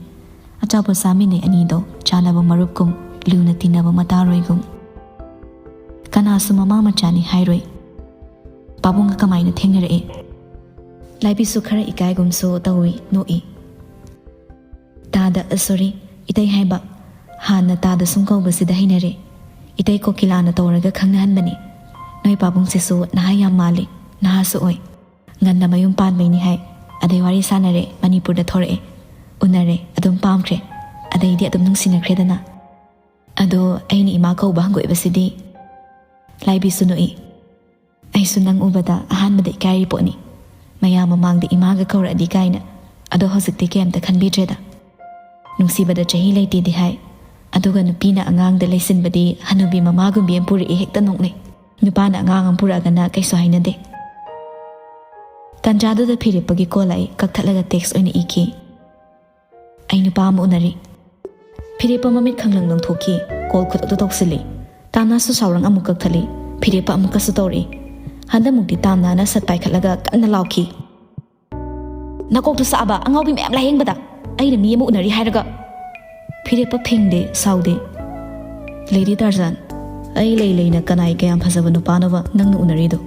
ꯑꯆꯥꯄꯣꯠ ꯆꯥꯃꯤꯟꯅꯩ ꯑꯅꯤꯗꯣ, ꯆꯥꯟꯅꯕ ꯃꯔꯨꯞꯀꯨꯝ, ꯂꯨꯅ ꯇꯤꯟꯅꯕ ꯃꯇꯥꯔꯣꯏꯒꯨꯝ꯫ ꯀꯅꯥꯁꯨ ꯃꯃꯥ ꯃꯆꯥꯅꯤ ꯍꯥꯏꯔꯣꯏ꯫ ꯄꯥꯕꯨꯡꯒ ꯀꯃꯥꯏꯅ ꯊꯦꯡꯅꯔꯛꯏ? ꯂꯥꯏꯕꯤꯁꯨ ꯈꯔ ꯏꯀꯥꯏꯒꯨꯝꯁꯨ ꯇꯧꯏ, ꯅꯣꯛꯏ꯫ ꯇꯥꯗ, ꯑ, sorry, ꯏꯇꯩ ꯍꯥꯏꯕ꯫ ꯍꯥꯟꯅ ꯇꯥꯗ ꯁꯨꯝ ꯀꯧꯕꯁꯤꯗ ꯍꯩꯅꯔꯦ꯫ ꯏꯇꯩ ꯀꯣꯀꯤꯂꯥꯅ ꯇꯧꯔꯒ ꯈꯪꯅꯍꯟꯕꯅꯤ꯫ ꯅꯣꯏ ꯄꯥꯕꯨꯡꯁꯤꯁꯨ ꯅꯍꯥ ꯌꯥꯝ ꯃꯥꯜꯂꯤ, ꯅꯍꯥꯁꯨ ꯑꯣꯏ꯫ ꯉꯟꯅ ꯃꯌꯨꯝ ꯄꯥꯟꯕꯩꯅꯤ ꯍꯥꯏ꯫ ꯑꯗꯩ ꯋꯥꯔꯤ ꯁꯥꯟꯅꯔꯦ, ꯃꯅꯤꯄꯨꯔꯗ ꯊꯣꯔꯛꯑꯦ꯫ ꯎꯅꯔꯦ, ꯑꯗꯨꯝ ꯄꯥꯝꯈ꯭ꯔꯦ꯫ ꯑꯗꯩꯗꯤ ꯑꯗꯨꯝ ꯅꯨꯡꯁꯤꯅꯈ꯭ꯔꯦꯗꯅ꯫ ꯑꯗꯣ ꯑꯩꯅ ꯏꯃꯥ ꯀꯧꯕ ꯍꯪꯒꯣꯏꯕꯁꯤꯗꯤ꯫ ꯂꯥꯏꯕꯤꯁꯨ ꯅꯣꯛꯏ꯫ ꯑꯩꯁꯨ ꯅꯪ ꯎꯕꯗ ꯑꯍꯥꯟꯕꯗ ꯏꯀꯥꯏꯔꯤ ꯄꯣꯠꯅꯤ, ꯃꯌꯥꯝ ꯃꯃꯥꯡꯗ ꯏꯃꯥꯒ ꯀꯧꯔꯛꯑꯗꯤ ꯀꯥꯏꯅ꯫ ꯑꯗꯣ ꯍꯧꯖꯤꯛꯇꯤ ꯀꯩꯝꯇ ꯈꯟꯕꯤꯗ꯭ꯔꯦꯗ꯫ ꯅꯨꯡꯁꯤꯕꯗ ꯆꯍꯤ ꯂꯩꯇꯦꯗꯤ ꯍꯥꯏ, ꯑꯗꯨꯒ ꯅꯨꯄꯤꯅ ꯑꯉꯥꯡꯗ ꯂꯩꯁꯤꯟꯕꯗꯤ ꯍꯅꯨꯕꯤ ꯃꯃꯥꯒꯨꯝꯕꯤ ꯑꯃ ꯄꯨꯔꯛꯏ ꯍꯦꯛꯇ ꯅꯣꯛꯅꯩ꯫ ꯅꯨꯄꯥꯅ ꯑꯉꯥꯡ ꯑꯃ ꯄꯨꯔꯛꯑꯒꯅ ꯀꯩꯁꯨ ꯍꯥꯏꯅꯗꯦ꯫ ꯇꯟꯖꯥꯗꯨꯗ ꯐꯤꯔꯦꯞꯄꯒꯤ ꯀꯣꯜ ꯂꯥꯛꯏ, ꯀꯛꯊꯠꯂꯒ ꯇꯦꯛꯁ ꯑꯣꯏꯅ ꯏꯈꯤ꯫ ꯑꯩ ꯅꯨꯄꯥ ꯑꯃ ꯎꯅꯔꯤ꯫ ꯐꯤꯔꯦꯞꯄ ꯃꯃꯤꯠ ꯈꯪꯂꯪ ꯂꯪꯊꯣꯛꯈꯤ, ꯀꯣꯜ ꯈꯨꯗꯛꯇ ꯇꯧꯁꯤꯜꯂꯤ꯫ ꯇꯥꯅꯥꯁꯨ ꯁꯥꯎꯔꯪ ꯑꯃꯨꯛ ꯀꯛꯊꯠꯂꯤ, ꯐꯤꯔꯦꯞꯄ ꯑꯃꯨꯛꯀꯁꯨ ꯇꯧꯔꯛꯏ꯫ ꯍꯟꯗꯛꯃꯨꯛꯇꯤ ꯇꯥꯝꯅꯥꯅ ꯁꯠ ꯄꯥꯏꯈꯠꯂꯒ ꯀꯟꯅ ꯂꯥꯎꯈꯤ꯫ "ꯅꯀꯣꯛꯇꯨ ꯆꯥꯛꯑꯕ, ꯑꯉꯥꯎꯕꯤ ꯃꯌꯥꯝ ꯂꯥꯌꯦꯡꯕꯗ ꯑꯩꯅ ꯃꯤ ꯑꯃ ꯎꯅꯔꯤ ꯍꯥꯏꯔꯒ!" ꯐꯤꯔꯦꯞꯄ ꯐꯦꯡꯗꯦ, ꯁꯥꯎꯗꯦ꯫ "ꯂꯦꯗꯤ ꯇꯥꯔꯖꯥꯟ, ꯑꯩ ꯂꯩ ꯂꯩꯅ ꯀꯅꯥꯏ ꯀꯌꯥꯝ ꯐꯖꯕ ꯅꯨꯄꯥꯅꯣꯕ ꯅꯪꯅ ꯎꯅꯔꯤꯗꯣ?"